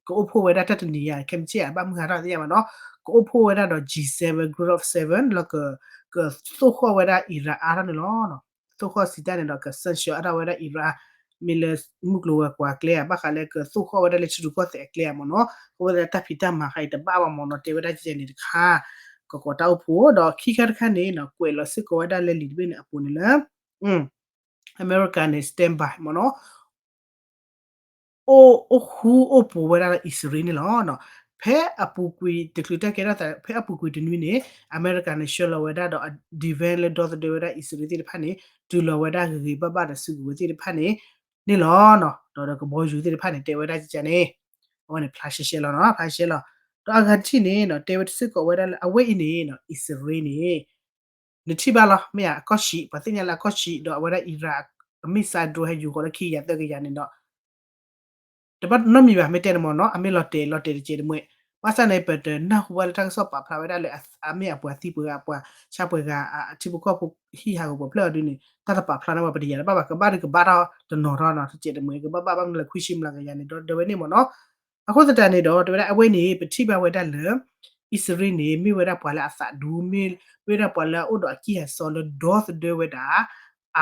ကအိၣ်ဖှိၣ်ဝဲဒၣ်တၢ်တနံၤယါ ခဲမုၢ်ဆ့ၣ် အဘၣ်မုၢ်ဟါထီၣ်သ့ၣ်ညါဘၣ်နီၤ ကအိၣ်ဖှိၣ်ဝဲဒၣ်ဒီး G seven Group of Seven လၢ ကသိၣ်ဃီၣ်ဝဲဒၣ် Iran အါထီၣ်န့ၣ်လီၤ. သိၣ်ဃီၣ်စံးတၢ်န့ၣ်ဒီး က sanction အါထီၣ်ဝဲဒၣ် Iran မ့ၢ်လၢမုၢ်ကျိၤဝဲၤကွာ်အကျဲဧါ ဘၣ်ဃးလၢကသိၣ်ဃီၣ်ဝဲဒၣ်လၢထံရူၢ်ကီၢ်သဲးအကျဲဧါမ့ၢ်နီၤ အဃိသတး တၢ်ဖံးတၢ်မၤခါအံၤတဘၣ်ဘၣ်မ့ၢ်နီၤ တဲဝဲဒၣ်ကဲန့ၣ်တခါ ကကိးတၢ်အိၣ်ဖှိၣ် ဒီးခံခါတခါန့ၣ်နီၤ ကွဲးလီၤစ့ၢ်ကီးဝဲဒၣ်လၢလံာ်တဘ့ၣ်န့ၣ်အပူၤန့ၣ်လၢ အမဲရကၤန့ၣ် stand by မ့ၢ်နီၤ အိၣ် အိၣ်ဃူအိၣ်ဖိးဝဲဒၣ်လၢအံၣ်စရ့လးန့ၣ်လီၤ. ဖဲအပူၤကွံာ် တချုးတၢ်ကဲထီၣ်သး ဖဲအပူၤကွံာ်တနွံန့ၣ် အမဲရကၤန့ၣ် ဆှၢလီၤဝဲဒၣ်ဒီး defense လၢဒီသဒၢဝဲဒၣ်အံၣ်စရ့လးသ့ၣ်တဖၣ်န့ၣ် တုၤလီၤဝဲဒၣ်ဂ့ၤဂ့ၤဘၣ်ဘၣ်ဒီးစုကဝဲၤသ့ၣ်တဖၣ်န့ၣ် န့ၣ်လီၤ. ဒီးကဘီယူၤသ့ၣ်တဖၣ်န့ၣ် တဲဝဲဒၣ်ကန့ၣ် အဝဲန့ၣ်ဖျါရှဲရှဲလီၤနီၤ ဖျါရှဲလီၤ. ဒီးအဂၤတထံၣ်န့ၣ် တဲဝဲစ့ၢ်ကီးဝဲဒၣ်လၢအဝဲအံၤန့ၣ် အံၣ်စရ့လးန့ၣ် နထံၣ်ဘၣ်လီၤ မ့ၢ်ဧါ အကီၢ်ဆံး ပှၤသ့ၣ်ညါလၢအကီၢ်ဆံး ဒီးအဝဲဒၣ် Iran အ missile drone ဟဲယူၤဃီၤလၢခံကယၤသၢကယၤန့ၣ်ဒီး တဘၣ်နီတမံၤဘၣ် မ့ၢ်တဲန့ၣ်မ့ၢ်နီၤ အမ့ၢ်လီၤတဲာ်လီၤတဲာ်တကဲးတမှဲ ဘၣ်ဆၣ်န့ၣ် ပတနၢ်ဟူဘၣ်လၢတၢ်ကစီၣ်ပာ်ဖျါဝဲဒၣ်လၢ အမ့ၢ်အပှၤသံပှၤဂၤ အပှၤဆါပှၤဂၤ အထံဖိကီၢ်ဖိဟံၣ်ဟးဂီၤပှၤဖျၢၣ်အီၤဒ်န့ၣ် တၢ်တပာ်ဖျါန့ၢ်ဝဲ ပတယာ်တဘၣ်ဘၣ်ကဘၣ်ဒီးကဘၣ်ထီၣ်တနီၤထီၣ်နီၤ တကဲးတမှဲ ကဘၣ်ဘၣ်ဘၣ်မနုၤလဲၣ် ခွံဆံမျးကယၤန့ၣ်ဒီး ဒၢဝဲန့ၣ်မ့ၢ်နီၤ အဃိသတးန့ၣ်ဒီး တဲဝဲဒၣ်အဝဲန့ၣ် ပထံၣ်ဘၣ်ဝဲဒၣ်လၢ အံၣ်စရ့လးန့ၣ် မ့ၢ်ဝဲဒၣ်ပှၤလၢအသးဒူ မ့ၢ် မ့ၢ်ဝဲဒၣ်ပှၤလၢအအိၣ်ဒီးအကံၢ်အစီလၢဒီသဒၢဝဲဒၣ်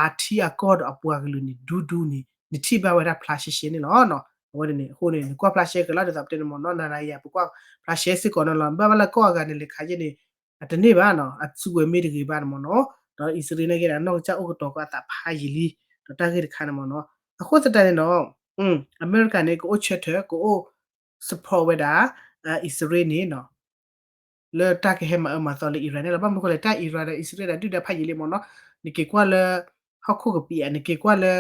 အထံအကီၢ်ဒီးအပှၤကလုာ်န့ၣ် ဒူဒူန့ၣ် နထံၣ်ဘၣ်ဝဲဒၣ်ဖျါရှဲရှဲန့ၣ်လီၤ. အဝဲန့ၣ် အဃိန့ၣ် နကွၢ်ဖျါရှဲကလီၤဒ်သိးပတဲန့ၣ်မ့ၢ်နီၤ နၤနၤယၤ ပကွၢ်ဖျါရှဲစ့ၢ်ကီးန့ၣ်လီၤ. ဘၣ်ဘၣ်လၢကီၢ်အဂၤန့ၣ် လဲၤခးယဲၢ်န့ၣ် အတန့ၢ်ဘၣ်နီၤ အစုကဝဲၤမ့ၢ်တဂ့ၤဘၣ်န့ၣ်မ့ၢ်နီၤ ဒီးအံၣ်စရ့လးနာ်က့ဒီး အနီၢ်ကစၢ်အိၣ်ကတီၤကီးအသးဖးယံာ်လံ ဒီးတၢ်ဂ့ၢ်တခါန့ၣ်မ့ၢ်နီၤ အဃိသတးန့ၣ်ဒီး အမဲရကၤန့ၣ် ကအိၣ်ဆၢထၢၣ် ကအိၣ် support ဝဲဒၣ် အံၣ်စရ့လးန့ၣ်နီၤ လၢတၢ်ကဟဲမၤအၢမၤသီလၢ Iran န့ၣ်လီၤ. ဘၣ်မနုၤအဃိလဲၣ် တၢ် Iran ဒီးအံၣ်စရ့လးဒုၣ်ဒါဖးယံာ်လံမ့ၢ်နီၤ နက့ၤကွၢ်လၢ ဟီၣ်ခိၣ်ကပံာ်ဧါ နက့ၤကွၢ်လၢ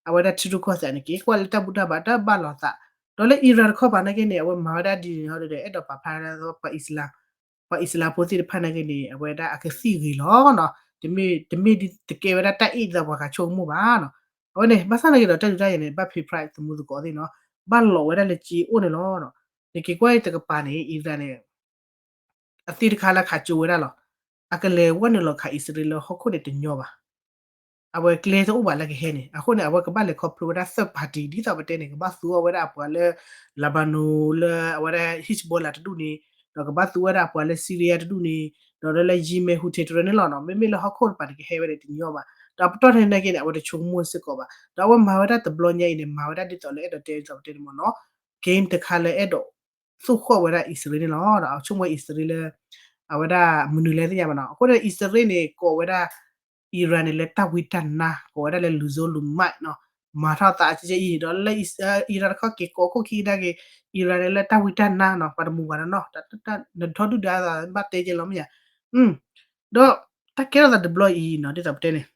အဝဲဒၣ်ထံရူၢ်ကီၢ်သဲး နက့ၤကွၢ်လၢတၢ်ဘူၣ်တၢ်ဘါတၢ်ဘၣ်လိာ်သး ဒီးလၢ Iran တခီပၤနာ်က့န့ၣ် အဝဲမၤဝဲဒၣ်ဒ်န့ၣ်ဟီဒီး အဲၣ်ဒိးပာ်ဖျါဒ်သိး ပှၤအံၣ်စလၣ်ဖိသ့ၣ်တဖၣ်နာ်က့န့ၣ် အဝဲဒၣ်အကသံၣ်ဂ့ၤလီၤနီၤ တမ့ၢ် တမ့ၢ်တကဲဝဲဒၣ်တၢ်အ့ၣ်ဒ်သိးပှၤဂၤဆိကမိၣ်ဘၣ်နီၤ အဝဲန့ၣ် ဘၣ်ဆၣ်နာ်က့ဒီး တၢ်ဒုးတၢ်ယၤန့ၣ် ဘၣ် pay price သမူသကိးသ့ၣ်နီၤ ဘၣ်လိးဝဲဒၣ်လၢကၠ့အိၣ်န့ၣ်လီၤ. နက့ၤကွၢ်အံၤတကပၤန့ၣ် Iran န့ၣ် အသ့တခါလၢခးကၠိဝဲဒၣ်လီၤ. အကလဲၤဝဲနုာ်လီၤခးအံၣ်စရ့လးလၢဟီၣ်ခိၣ်န့ၣ်တညီဘၣ်. အဝဲကျဲတအိၣ်ဘၣ်လၢကဟဲန့ၣ် အဃိန့ၣ် အဝဲကဘၣ်လဲၤခီဖျိဝဲဒၣ် third party ဒ်သိးပတဲန့ၣ် ကဘၣ်သူအီၤဝဲဒၣ်အပှၤလၢ Lebanon လၢအဝဲဒၣ် Hezbollah တဒူၣ်န့ၣ် ဒီးကဘၣ်သူဝဲဒၣ်အပှၤလၢ Syria တဒူၣ်န့ၣ် ဒီးလၢ Yemen Houthi တရၢန့ၣ်လီၤနီၤ မ့မ့ၢ်လၢဟီၣ်ခိၣ်တပၤန့ၣ် ကဟဲဝဲဒၣ်တညီဘၣ်. ဒီးအပတီၢ်ထဲန့ၣ်နာ်က့န့ၣ် အဝဲတဆိကမိၣ်စ့ၢ်ကီးဘၣ်. ဒီးအဝဲမၤဝဲဒၣ်တဘျီညါအံၤန့ၣ် မၤဝဲဒၣ်ဒ်သိးလၢအဲၣ်ဒိးတဲဒ်သိးပတဲန့ၣ်မ့ၢ်နီၤ game တခါလၢအဲၣ်ဒိး သိၣ်ဃီၣ်ဝဲဒၣ်အံၣ်စရ့လးန့ၣ်လီၤ. ဒီးအဆိကမိၣ်အံၣ်စရ့လးလၢ အဝဲဒၣ်မနုၤလဲၣ်သ့ၣ်ညါဘၣ်နီၤ. အဃိန့ၣ် အံၣ်စရ့လးန့ၣ် ကိးဝဲဒၣ် Iran န့ၣ်လၢတၢ်ဝံတၢ်နါ ကိးဝဲဒၣ်လၢ လူဆိုးလူမိုက် နီၤ မၤထီၣ်သးကဲအံၤ ဒီးလၢ Iran တခီက့ၤကိးခိၣ်ခံကဒါက့ၤ Iran န့ၣ်လၢတၢ်ဝံတၢ်နါနီၤ ပှၤတမူၤဘၣ်နီၤ နထီဒုၣ်ဒါသးဘၣ်တဲကဲလီၤမ့ၢ်ဧါ. ဒီးတၢ်ကဲထီၣ်သးတဘျီအံၤနီၤ ဒ်သိးပတဲန့ၣ်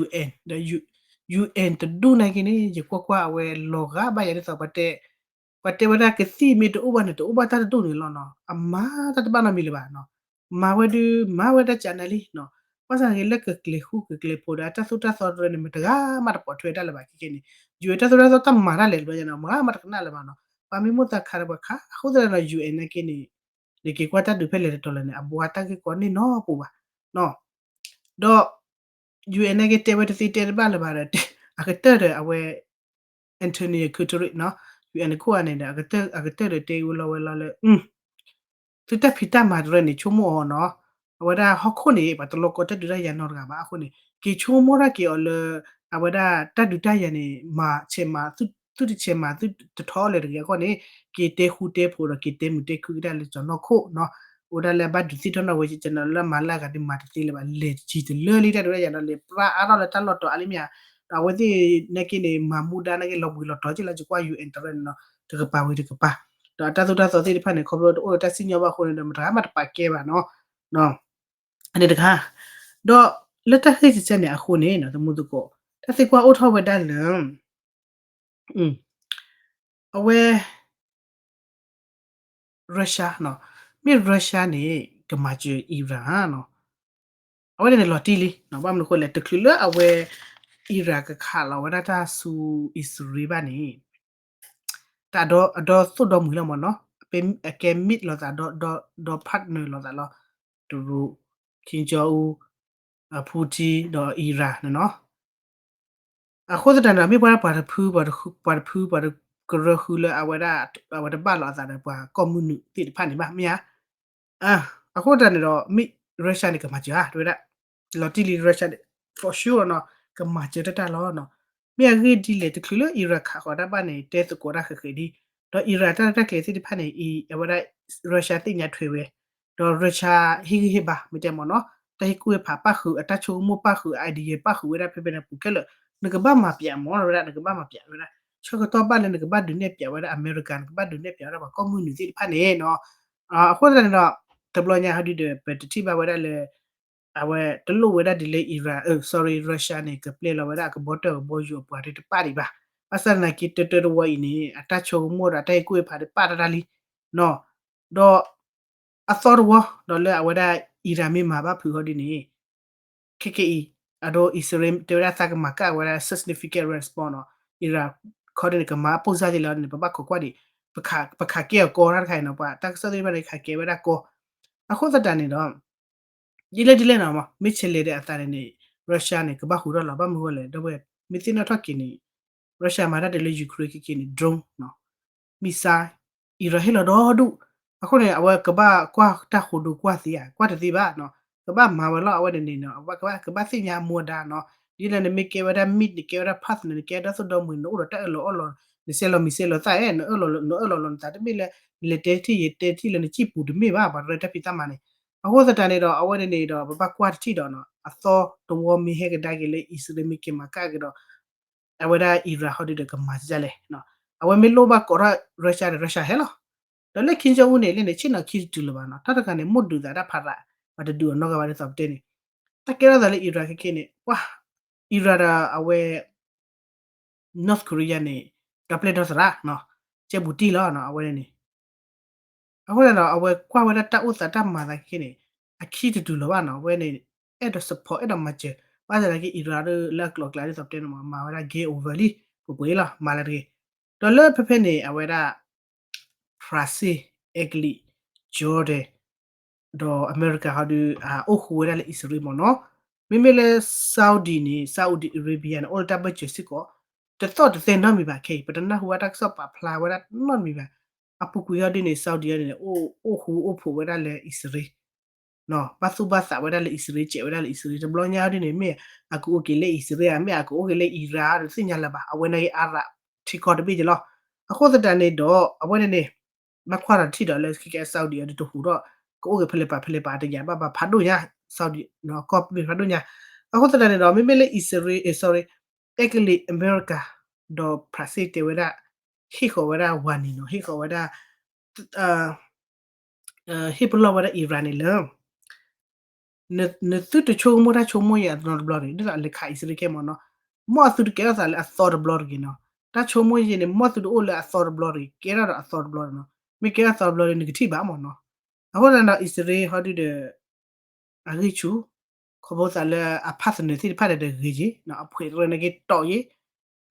UN ဒီး UN ယူႇအၣ်အၣ် တဒူၣ်နာ်က့န့ၣ် ယကွၢ်ကွၢ်အဝဲလီၤဂာ်ဘၣ်ယၤဒ်သိး ပှၤတဲဝဲဒၣ်ကသံၣ်မ့ၢ်တအိၣ်ဘၣ်န့ၣ် တအိၣ်ဘၣ်တၢ်တဒူၣ်န့ၣ်လီၤနီၤ. အမၤတၢ်တဘၣ်နီတမံၤလၢၤဘၣ်နီၤ. မၤဝဲဒုး မၤဝဲတၢ်ကနၣ်လံနီၤ. ဘၣ်ဆၣ်သနာ်က့ လၢကကျဲၤဃူကကျဲၤဖိးဒီး တၢ်သိၣ်တၢ်သီတရၢန့ၣ် မတဂၤမးတပိာ်ထွဲတၢ်လၢၤဘၣ်ခဲကနံၣ်န့ၣ် ယူၣ်အၣ်အၣ် တၢ်သိၣ်တၢ်သီတၢ်မၤတၢ်လဲၤတဘျီညါနီၤ မတဂၤမးတကနၣ်လၢၤဘၣ်နီၤ. ပှၤမ့ၢ်မိၣ်သးခးဒီးပှၤခး အဃိသတးဒီး ယူၣ်အၣ်အၣ် နာ်က့န့ၣ် နက့ၤကွၢ်တၢ်ဒုးဖဲလဲၣ်တတီၤလဲၣ်န့ၣ် အဘှါတၢ်ဂ့ၢ်ကီန့ၣ်နီတပူၤဘၣ်နီၤ. ဒီး ယူၣ်အၣ်အၣ် နာ်က့တဲဝဲတသ့တဲတဘၣ်လၢၤဘၣ်ဒီး အကတၢၢ်ဒီးအဝဲ Antonio Guterres နီၤ ယူၣ်အၣ်အၣ် ခိၣ်အါန့ၣ်ဒီး အကတၢၢ်ဒီးတဲဝဲလီၤဝဲလီၤလၢ သုတၢ်ဖံးတၢ်မၤတရၢန့ၣ် ဆိကမိၣ်အီၤနီၤ. အဝဲဒၣ်ဟီၣ်ခိၣ်န့ၣ် ပှၤတလီၤကီတၢ်ဒုးတၢ်ယၤနီတဂၤဘၣ်အဃိန့ၣ် က့ၤဆိကမိၣ်ထီၣ်က့ၤအီၤလၢ အဝဲဒၣ်တၢ်ဒုးတၢ်ယၤန့ၣ် မၤဆဲးမၤ သုတဆဲးမၤ သုတထီၣ်လၢၤတဂ့ၤအဃိန့ၣ် က့ၤတဲဃူတဲဖိးဒီး က့ၤတဲမုာ်တဲခုကဒါလၢကၠီၤနီၢ်ခိၣ်နီၤ. အိၣ်ဒၣ်လၢအဘၣ်ဒုးသ့ၣ်ထီၣ်နီၣ်ဝဲ ကနလၢမၤလၢအဂၤဒီးမၤတသ့လၢၤဘၣ် လဲၤတဆံတလၢလံ တၢ်ဒုးတၢ်ယၤဒီး လဲၤပြါအါထီၣ်လၢတၢ်လီၢ်တီၤအါလံမ့ၢ်ဧါ. ဒီးအဝဲသ့ၣ်နာ်က့န့ၣ် မၤမူဒါနာ်က့ လီၤဘှံးလီၤတီၤက့လီၤ ယကွၢ် ယူၣ်အၣ်အၣ် တရၢန့ၣ်နီၤ တကပၤဝံၤတကပၤ ဒီးအတၢ်သိၣ်တၢ်သီသ့ၣ်တဖၣ်န့ၣ် ခီဖျိတအိၣ်ဒီးတၢ်စံၣ်ညီၣ်ဘၣ်အဃိန့ၣ်ဒီး မတဂၤမးတပာ်ကဲဘၣ်နီၤ. အန့ၣ်တခါ ဒီးလၢတၢ်ဃ့ၢ်ကစၢ်န့ၣ်အဃိန့ၣ် တမူသကိး တၢ်သံကွၢ်အိၣ်ထီၣ်ဝဲဒၣ်လၢ အဝဲ Russia နီၤ, မ့ၢ် Russia န့ၣ် ကမၤစၢၤ Iran နီၤ, အဝဲန့ၣ်လီၤတံၢ်လံ, ဘၣ်မနုၤအဃိလဲၣ် တချုးလၢအဝဲ Iran ကခးလီၤဝဲဒၣ်တၢ်ဆူအံၣ်စရ့လးဘၣ်န့ၣ် တၢ်ဒီးအဒီသိၣ်ဒီမုာ်လီၤမ့ၢ်နီၤ, အကဲ meet လိာ်သး ဒီ partner လိာ်သးလီၤ, တရူး Kim Jong Un, Putin ဒီး Iran န့ၣ်နီၤ. အဃိသတးန့ၣ်ဒီး မ့ၢ်ပှၤ ပှၤတဖု ပှၤတဖု ပှၤတကရၢဃုလၢအဝဲဒၣ် အဝဲတဘၣ်လိာ်အသးဒီးပှၤကီၢ်မုၢ်နုာ်သ့ၣ်တဖၣ်န့ၣ်ဘၣ် မ့ၢ်ဧါ. အဃိသတးန့ၣ်ဒီး မ့ၢ် Russia န့ၣ် ကမၤစၢၤဧါ တဲဝဲဒၣ် လီၤတံၢ်လံ Russia န့ၣ် for sure နီၤ, ကမၤစၢၤတၢ်တၢ်လီၤနီၤ. မ့ၢ်အဂ့ၢ်ဒ်လဲၣ် တချုးလၢ Iran ခးဃီၤတၢ်ဘၣ်န့ၣ် တဲသကိးတၢ်ဃဲးဃဲးဒ်, ဒီး Iran တၢ်ရဲၣ်တၢ်ကျဲၤသ့ၣ်တဖၣ်န့ၣ် အဝဲဒၣ် Russia သ့ၣ်ညါထွဲဝဲ, ဒီး Russia ဟ့ၣ်ဂံၢ်ဟ့ၣ်ဘါ မ့ၢ်တဲမ့ၢ်နီၤ, တၢ်ဟ့ၣ်ကူၣ်ဟ့ၣ်ဖးပၣ်ဃုာ် အတၢ်ဆိကမိၣ်ပၣ်ဃုာ် အ idea ပၣ်ဃုာ်ဝဲဒၣ်ဖဲဖဲန့ၣ်ပူၤခဲလၢာ်, နကဘၣ်မၤပျးမ့ၢ်ဝဲဒၣ် နကဘၣ်မၤပျးဝဲဒၣ်, ဆၢကတီၢ်ဘၣ်လၢနကဘၣ်ဒုးနဲၣ်ပျးဝဲဒၣ် America နကဘၣ်ဒုးနဲၣ်ပျးဝဲဒၣ်ပှၤကီၢ်မုၢ်နုာ်သ့ၣ်တဖၣ်န့ၣ်နီၤ. အဃိသတးန့ၣ်ဒီး တဘျီညါဟီဒုဒီး ပတထံၣ်ဘၣ်ဝဲဒၣ်လၢ အဝဲတလိၣ်ဝဲဒၣ်ဒ်လၢ Iran, sorry, Russia န့ၣ် ကပျဲလီၤဝဲဒၣ်အကဘီတၢၢ်ကဘီယူၤအပှၤသ့ၣ်တဖၣ်ဒံးဘၣ်. ဘၣ်ဆၣ်သနာ်က့ တၢတၢတဝီအံၤန့ၣ် အတၢ်ဆိကမိၣ်ဒီးအတၢ်ဟ့ၣ်ကူၣ်ဟ့ၣ်ဖးဒီးပာ်တၢ်တၢ်လံ နီၤ, ဒီး အသီတဝီ ဒီးလၢအဝဲဒၣ် Iran မ့ၢ်မၤဘၣ်ဖုးဟီဒ်န့ၣ် ခဲကနံၣ်အံၤ အဒိ အံၣ်စရ့လး တဲဝဲဒၣ်သးကမၤကၣ်ဝဲဒၣ် significant response နီၤ, Iran ခီဒ်န့ၣ် ကမၤအပိၢ်စၢ်က့ၤလီၤန့ၣ် ပဘၣ်ခိးကွၢ်ဒံး, ပခးကဲအီၤကီတၢ်တခါအံၤနီၤ, ပှၤတၢ်ကစီၣ်သ့ၣ်တဖၣ်န့ၣ် ခးကဲဝဲဒၣ်ကီ, အဃိသတးန့ၣ်ဒီး ဒ်လဲၣ်ဒ်လဲၣ်နီၤ, မ့ၢ်ဆဲးလဲၤဒီးအသးန့ၣ်န့ၣ် Russia န့ၣ် ကဘၣ်ဟူးထီၣ်လီၤ, ဘၣ်မနုၤအဃိလဲၣ် ဒီပုၢ်ဝဲၢ် မ့ၢ်သ့ၣ်နီၣ်ထီၣ်က့ၤန့ၣ် Russia မၤတၢ်ဒ်လၢ Ukraine ခဲကနံၣ်န့ၣ် drone နီၤ, missile, Iran ဟ့ၣ်လီၤဒီဒူၣ်, အဃိန့ၣ် အဝဲကဘၣ်ကွၢ်တၢ်ဃိဒိကွၢ်သ့ဧါ, ကွၢ်တသ့ဘၣ်နီၤ, ကဘၣ်မၤဝဲလီၤ, အဝဲန့ၣ်န့ၣ်နီၤ အဝဲကဘၣ်သ့ၣ်ညါအမူအဒါနီၤ, ဒ်လဲၣ်နမ့ၢ်ကဲဝဲဒၣ် meet နကဲဝဲဒၣ် partner နကဲဒၣ်သိၣ်ဒီမုာ် နအိၣ်ဒီးတၢ်အၢၣ်လီၤအီလီၤ, နဆဲးလီၤမံၤဆဲးလီၤသၣ်ဧါ, နအၢၣ်လီၤလီၤနသးတမ့ၢ်လၢ နလဲၤတဲထံၣ်ယတဲထံၣ်လၢနစံၣ်ပူၤတမ့ၢ်ဘၣ်, ပှၤတရၢတၢ်ဖံးတၢ်မၤန့ၣ်, အဃိသတးန့ၣ်ဒီး အဝဲန့ၣ်န့ၣ်ဒီး ပဘၣ်ကွၢ်တထံၣ်ဒီးနီၤ, အသီတဝီမ့ၢ်ဟဲကဒါက့ၤလၢ အံၣ်စရ့လး မ့ၢ်က့ၤမၤကၣ်က့ၤဒီး အဝဲဒၣ် Iran ဟီဒုဒီးကမၤစၢၤလဲၣ်, အဝဲမ့ၢ်လိၣ်ဘၣ်ကိးထီၣ် Russia ဒီး Russia ဟဲလီၤ, ဒီးလၢ Kim Jong Un န့ၣ် လၢန့ၣ် ဆ့ၣ်နီၤခံတတုၤလၢၤဘၣ်နီၤ, တၢ်တခါန့ၣ် မိၢ်ဒုးသးတၢ်ဖးရး, ပှၤတဒုးအီၤနီတဂၤဘၣ်ဒ်သိးပတဲန့ၣ်, တၢ်ကဲထီၣ်သးလၢ Iran ခဲကနံၣ်န့ၣ် ပှၤ Iran ဒီးအဝဲ North Korea န့ၣ် ဒီပျဲၢ်ဒီသရၣ်နီၤ, ကဲဘူးတံၢ်လီၤ အဝဲန့ၣ် အဃိသတးဒီး အဝဲကွၢ်ဝဲဒၣ်တၢ်အိၣ်သးတၢ်မၤသးခဲကနံၣ်န့ၣ် အခံတတုၤလီၤဘၣ်နီၤ, အဝဲန့ၣ် အဲၣ်ဒိး support အဲၣ်ဒိးမၤစၢၤ, ဘၣ်ဆၣ်သနာ်က့ Iran လၢအကျိၤအကျဲဒ်သိးပတဲန့ၣ်မး မၤဝဲဒၣ် game over လံ, ပှဲၤပှဲၤလီၤ မၤလၢတဂ့ၤ, ဒီးလၢဖဲဖဲန့ၣ် အဝဲဒၣ် France, Italy, Jordan ဒီးအမဲရကၤ ဟီဒု အိၣ်ဃူဝဲဒၣ်လၢအံၣ်စရ့လးမ့ၢ်နီၤ, မ့မ့ၢ်လၢ Saudi န့ၣ် Saudi Arabia န့ၣ် အိၣ်လၢတၢ်ဘၢၣ်စၢၤစ့ၢ်ကီး, တသီၣ်တသဲနီတမံၤဘၣ်ခဲအံၤ, ပတနၢ်ဟူဘၣ်တၢ်ကစီၣ်ပာ်ဖျါဝဲဒၣ်နီတမံၤဘၣ်, အပူၤကွံာ်ဟီဒုန့ၣ် Saudi န့ၣ် အိၣ်ဃူအိၣ်ဖိးဝဲဒၣ်လၢအံၣ်စရ့လး ဘၣ်သူၣ်ဘၣ်သးဝဲဒၣ်လၢအံၣ်စရ့လး စဲးဝဲဒၣ်လၢအံၣ်စရ့လး, တဘျီညါဒ်န့ၣ် မ့ၢ်အကအိၣ်က့ၤလၢအံၣ်စရ့လးဧါ, မ့ၢ်အကအိၣ်က့ၤလၢအံရၣ်ဧါ တသ့ၣ်ညါလၢၤဘၣ်, အဝဲန့ၣ်ဂ့ၤ အါရၣ်ထံကီၢ်တဘ့ၣ်က့ၤလီၤ. အဃိသတးန့ၣ်ဒီး အဝဲန့ၣ်န့ၣ် ဘၣ်ကွၢ်ဒီးထံၣ်ဒီးလၢခဲကဲ Saudi အံၤဒုးတဟူးထီၣ်, ကအိၣ်က့ၤဖဲလဲၣ်ပာ်ဖဲလဲၣ်ပာ်တယာ်ဘၣ်ဘၣ် ဖးဒိၣ်ညါ Saudi ကီၢ်ပမ့ၢ်ဖးဒိၣ်ညါ. အဃိသတးန့ၣ်ဒီး မ့မ့ၢ်လၢအံၣ်စရ့လး sorry, Italy, အမဲရကၤ ဒီး France တဲဝဲဒၣ် ဟ့ၣ်ဃီၤဝဲဒၣ် warning နီၤ, ဟ့ၣ်ဃီၤဝဲဒၣ် ဟ့ၣ်ပလီၢ်ဝဲဒၣ် Iran န့ၣ်လၢ နသုတဆိကမိၣ်တၢ်ဆိကမိၣ်ယၤတနီတဘျီန့ၣ် ဒ်သိးအလဲၤခးအံၣ်စရ့လးခဲမ့ၢ်နီၤ, မ်အသုတကဲထီၣ်သးလၢအသီတဘျီတဂ့ၤနီၤ. တၢ်ဆိကမိၣ်ယဲန့ၣ် မ်သုတအိၣ်လၢအသီတဘျီတဂ့ၤ, ကဲထီၣ်ဒီးအသီတဘျီနီၤ. မ့ၢ်ကဲထီၣ်သီတဘျီဒီး နကထံၣ်ဘၣ်မ့ၢ်နီၤ. အဃိသတးဒီး အံၣ်စရ့လးဟီဒုဒီး အဂံၢ်ဆူၣ်, ခီဖျိသးလၢအဖးသနၢၣ်သ့ၣ်တဖၣ်ဒီးဂ့ၤက့ၤ, အဖှဲးတရၢန့ၣ်က့ၤတီၢ်က့ၤ,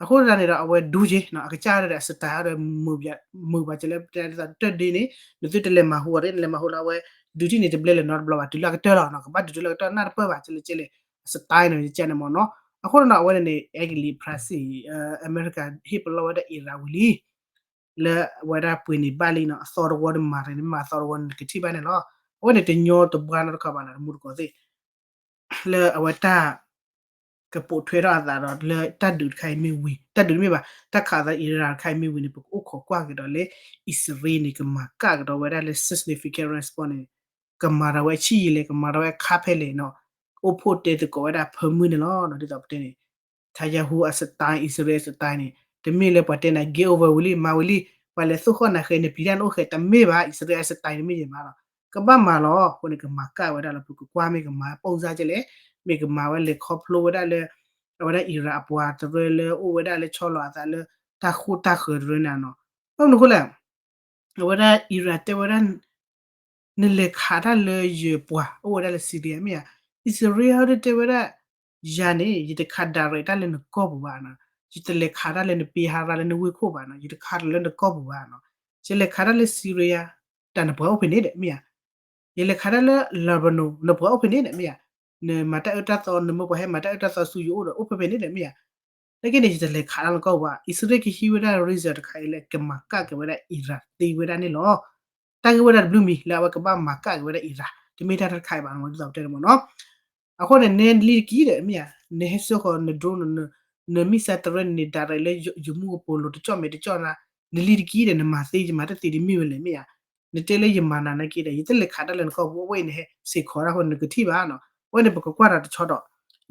အဃိသတးန့ၣ်ဒီး အဝဲဒူက့ၤ, အကစၢ်ဒီးအ style ဒီး မုာ်ဘၣ်ကဲလၢ တၢ်ဒ်သိးတၢ်ဒ့န့ၣ် နသုတလဲၤမၤဟူအီၤ နလဲၤမၤဟူလၢအဝဲ ဒုးထံၣ်န့ၣ် တဘျဲလၢၤနီတဘျီဘၣ်, တုၤလၢအကတၢၢ်လီၤနီၤ, ကဘၣ်ဒုးတုၤလၢအကတၢၢ် နၢ်တပၢၢ်ဘၣ် ကဲလၢကဲလၢာ် အ style န့ၣ် ကဲန့ၣ်မ့ၢ်နီၤ. အဃိန့ၣ်ဒီး အဝဲန့ၣ်န့ၣ် အဲကလံး ဖရၣ်စ့ၣ် အမဲရကၤ ဟ့ၣ်ပလီၢ်ဝဲဒၣ် Iran ဝံၤလံ လၢအဝဲဒၣ်ပှ့ၤန့ၢ်ဘၣ်လံနီၤ, အသီတဝီတမၤတၢ်န့ၣ် မၤအသီတဝီန့ၣ် နကထံၣ်ဘၣ်န့ၣ်လီၤ. အဝဲန့ၣ်တညီတဘှါနီတခါဘၣ်နီၤ တမူတကိးသ့ၣ် လၢအဝဲတၢ် ကပိာ်ထွဲထီၣ်အသးဒီး လၢတၢ်ဒုးတခါအံၤမ့ၢ်ဝံၤ, တၢ်ဒုးတမ့ၢ်ဘၣ်, တၢ်ခးသး Iran တခါအံၤမ့ၢ်ဝံၤန့ၣ် ပကအိၣ်ခိးကွၢ်က့ၤဒီးလၢ အံၣ်စရ့လးန့ၣ် ကမၤကၣ်ကဒီးဝဲဒၣ်လၢ significant response န့ၣ် ကမၤဒီးဝဲအဆံၣ်ယံာ်လဲၣ်, ကမၤဒီးဝဲအခါဖဲလဲၣ်နီၤ, အိၣ်ဖှိၣ်တဲသကိးဝဲဒၣ်ဖၢမုၢ်န့ၣ်လီၤ. ဒ်သိးပတဲန့ၣ် Netanyahu အ style အံၣ်စရ့လးအ style န့ၣ် တမ့ၢ်လၢပှၤတဲနၤ give over ဝံၤလံ မၤဝံၤလံ, ပှၤလဲၤသိၣ်ဃီၣ်နၤဃဲၤန့ၣ် ပျံၤတၢ်နအိၣ်ဃဲၤ တမ့ၢ်ဘၣ်, အံၣ်စရ့လးအ style တမ့ၢ်ယဲဘၣ်လီၤ. ကဘၣ်မၤလီၤ. အဃိန့ၣ် ကမၤကၣ်ဝဲဒၣ်လီၤ. ပကကွၢ်မ့ၢ်ကမၤပိၢ်စၢ်ကဲလဲၣ်, မ့ၢ်ကမၤဝဲလဲၤခီဖျိဝဲဒၣ်လၢ အဝဲဒၣ် Iran အပှၤတရၢလၢအိၣ်ဝဲဒၣ်လၢဆီလီၤအသးလၢ တၢ်ဃိတၢ်ဃၢၤတရၢန့ၣ်နီၤ. ဘၣ်မနုၤအဃိလဲၣ် အဝဲဒၣ် Iran တဲဝဲဒၣ် နလဲၤခးတၢ်လၢယပှၤအိၣ်ဝဲဒၣ်လၢ Syria မ့ၢ်ဧါ, အံၣ်စရ့လးဟီဒုတဲဝဲဒၣ် ယၤန့ၣ် ယတခး direct တၢ်လၢနကီၢ်ပူၤဘၣ်နီၤ, ယတလဲၤခးတၢ်လၢနပ့ဟါရၤလၢနဝ့ၢ်ခိၣ်ဘၣ်နီၤ, ယတခးတၢ်လၢနကီၢ်ပူၤဘၣ်နီၤ, ယလဲၤခးတၢ်လၢ Syria တၢ်နပှၤအိၣ်ဖဲန့ၣ်ဒီး မ့ၢ်ဧါ, ယလဲၤခးတၢ်လၢ Lebanon နပှၤအိၣ်ဖဲန့ၣ်ဒီး မ့ၢ်ဧါ, နမၤတၢ်အၢတၢ်သီ နမၢပှၤဟဲမၤတၢ်အၢတၢ်သီဆူယအိၣ်ဒီး အိၣ်ဖဲဖဲန့ၣ်ဒီး မ့ၢ်ဧါ, နာ်က့န့ၣ် ယတလဲၤခးတၢ်လၢကီၢ်ပူၤဘၣ်. အံၣ်စရ့လးကဟံးဝဲဒၣ် reason တခါအံၤလၢ ကမၤကၣ်က့ၤဝဲဒၣ် Iran သ့ဝဲဒၣ်န့ၣ်လီၤ. တၢ်ဂ့ၢ်ဝဲဒၣ်တဘျုးမံၤလၢအဝဲကဘၣ်မၤကၣ်က့ၤဝဲဒၣ် Iran တမ့ၢ်တၢ်တခါအံၤဘၣ်နီၤ ဒ်သိးပတဲန့ၣ်မ့ၢ်နီၤ. အဃိန့ၣ် နလံတက့ၢ်ဒီး မ့ၢ်ဧါ, နဟဲဆှၢဃီၤန drone န missile တရၢန့ၣ် direct လၢယမူကပိာ်လိၤတကၠီၣ်မဲာ်တကၠီၣ်နၤ, နလံတက့ၢ်ဒီး နမၤသ့ယမၤတသ့ဒ်မ့ၢ်ဝဲလဲၣ် မ့ၢ်ဧါ. နတဲလၢယမၤနၤနာ်က့ဒီး ယတလဲၤခးတၢ်လၢနကီၢ်ပူၤ အဝဲအံၤနဟဲစ့ၢ်ကီးတၢ်ဃိ နကထံၣ်ဘၣ်နီၤ. အဝဲန့ၣ် ပကကွၢ်ဒီးတဆီဒီး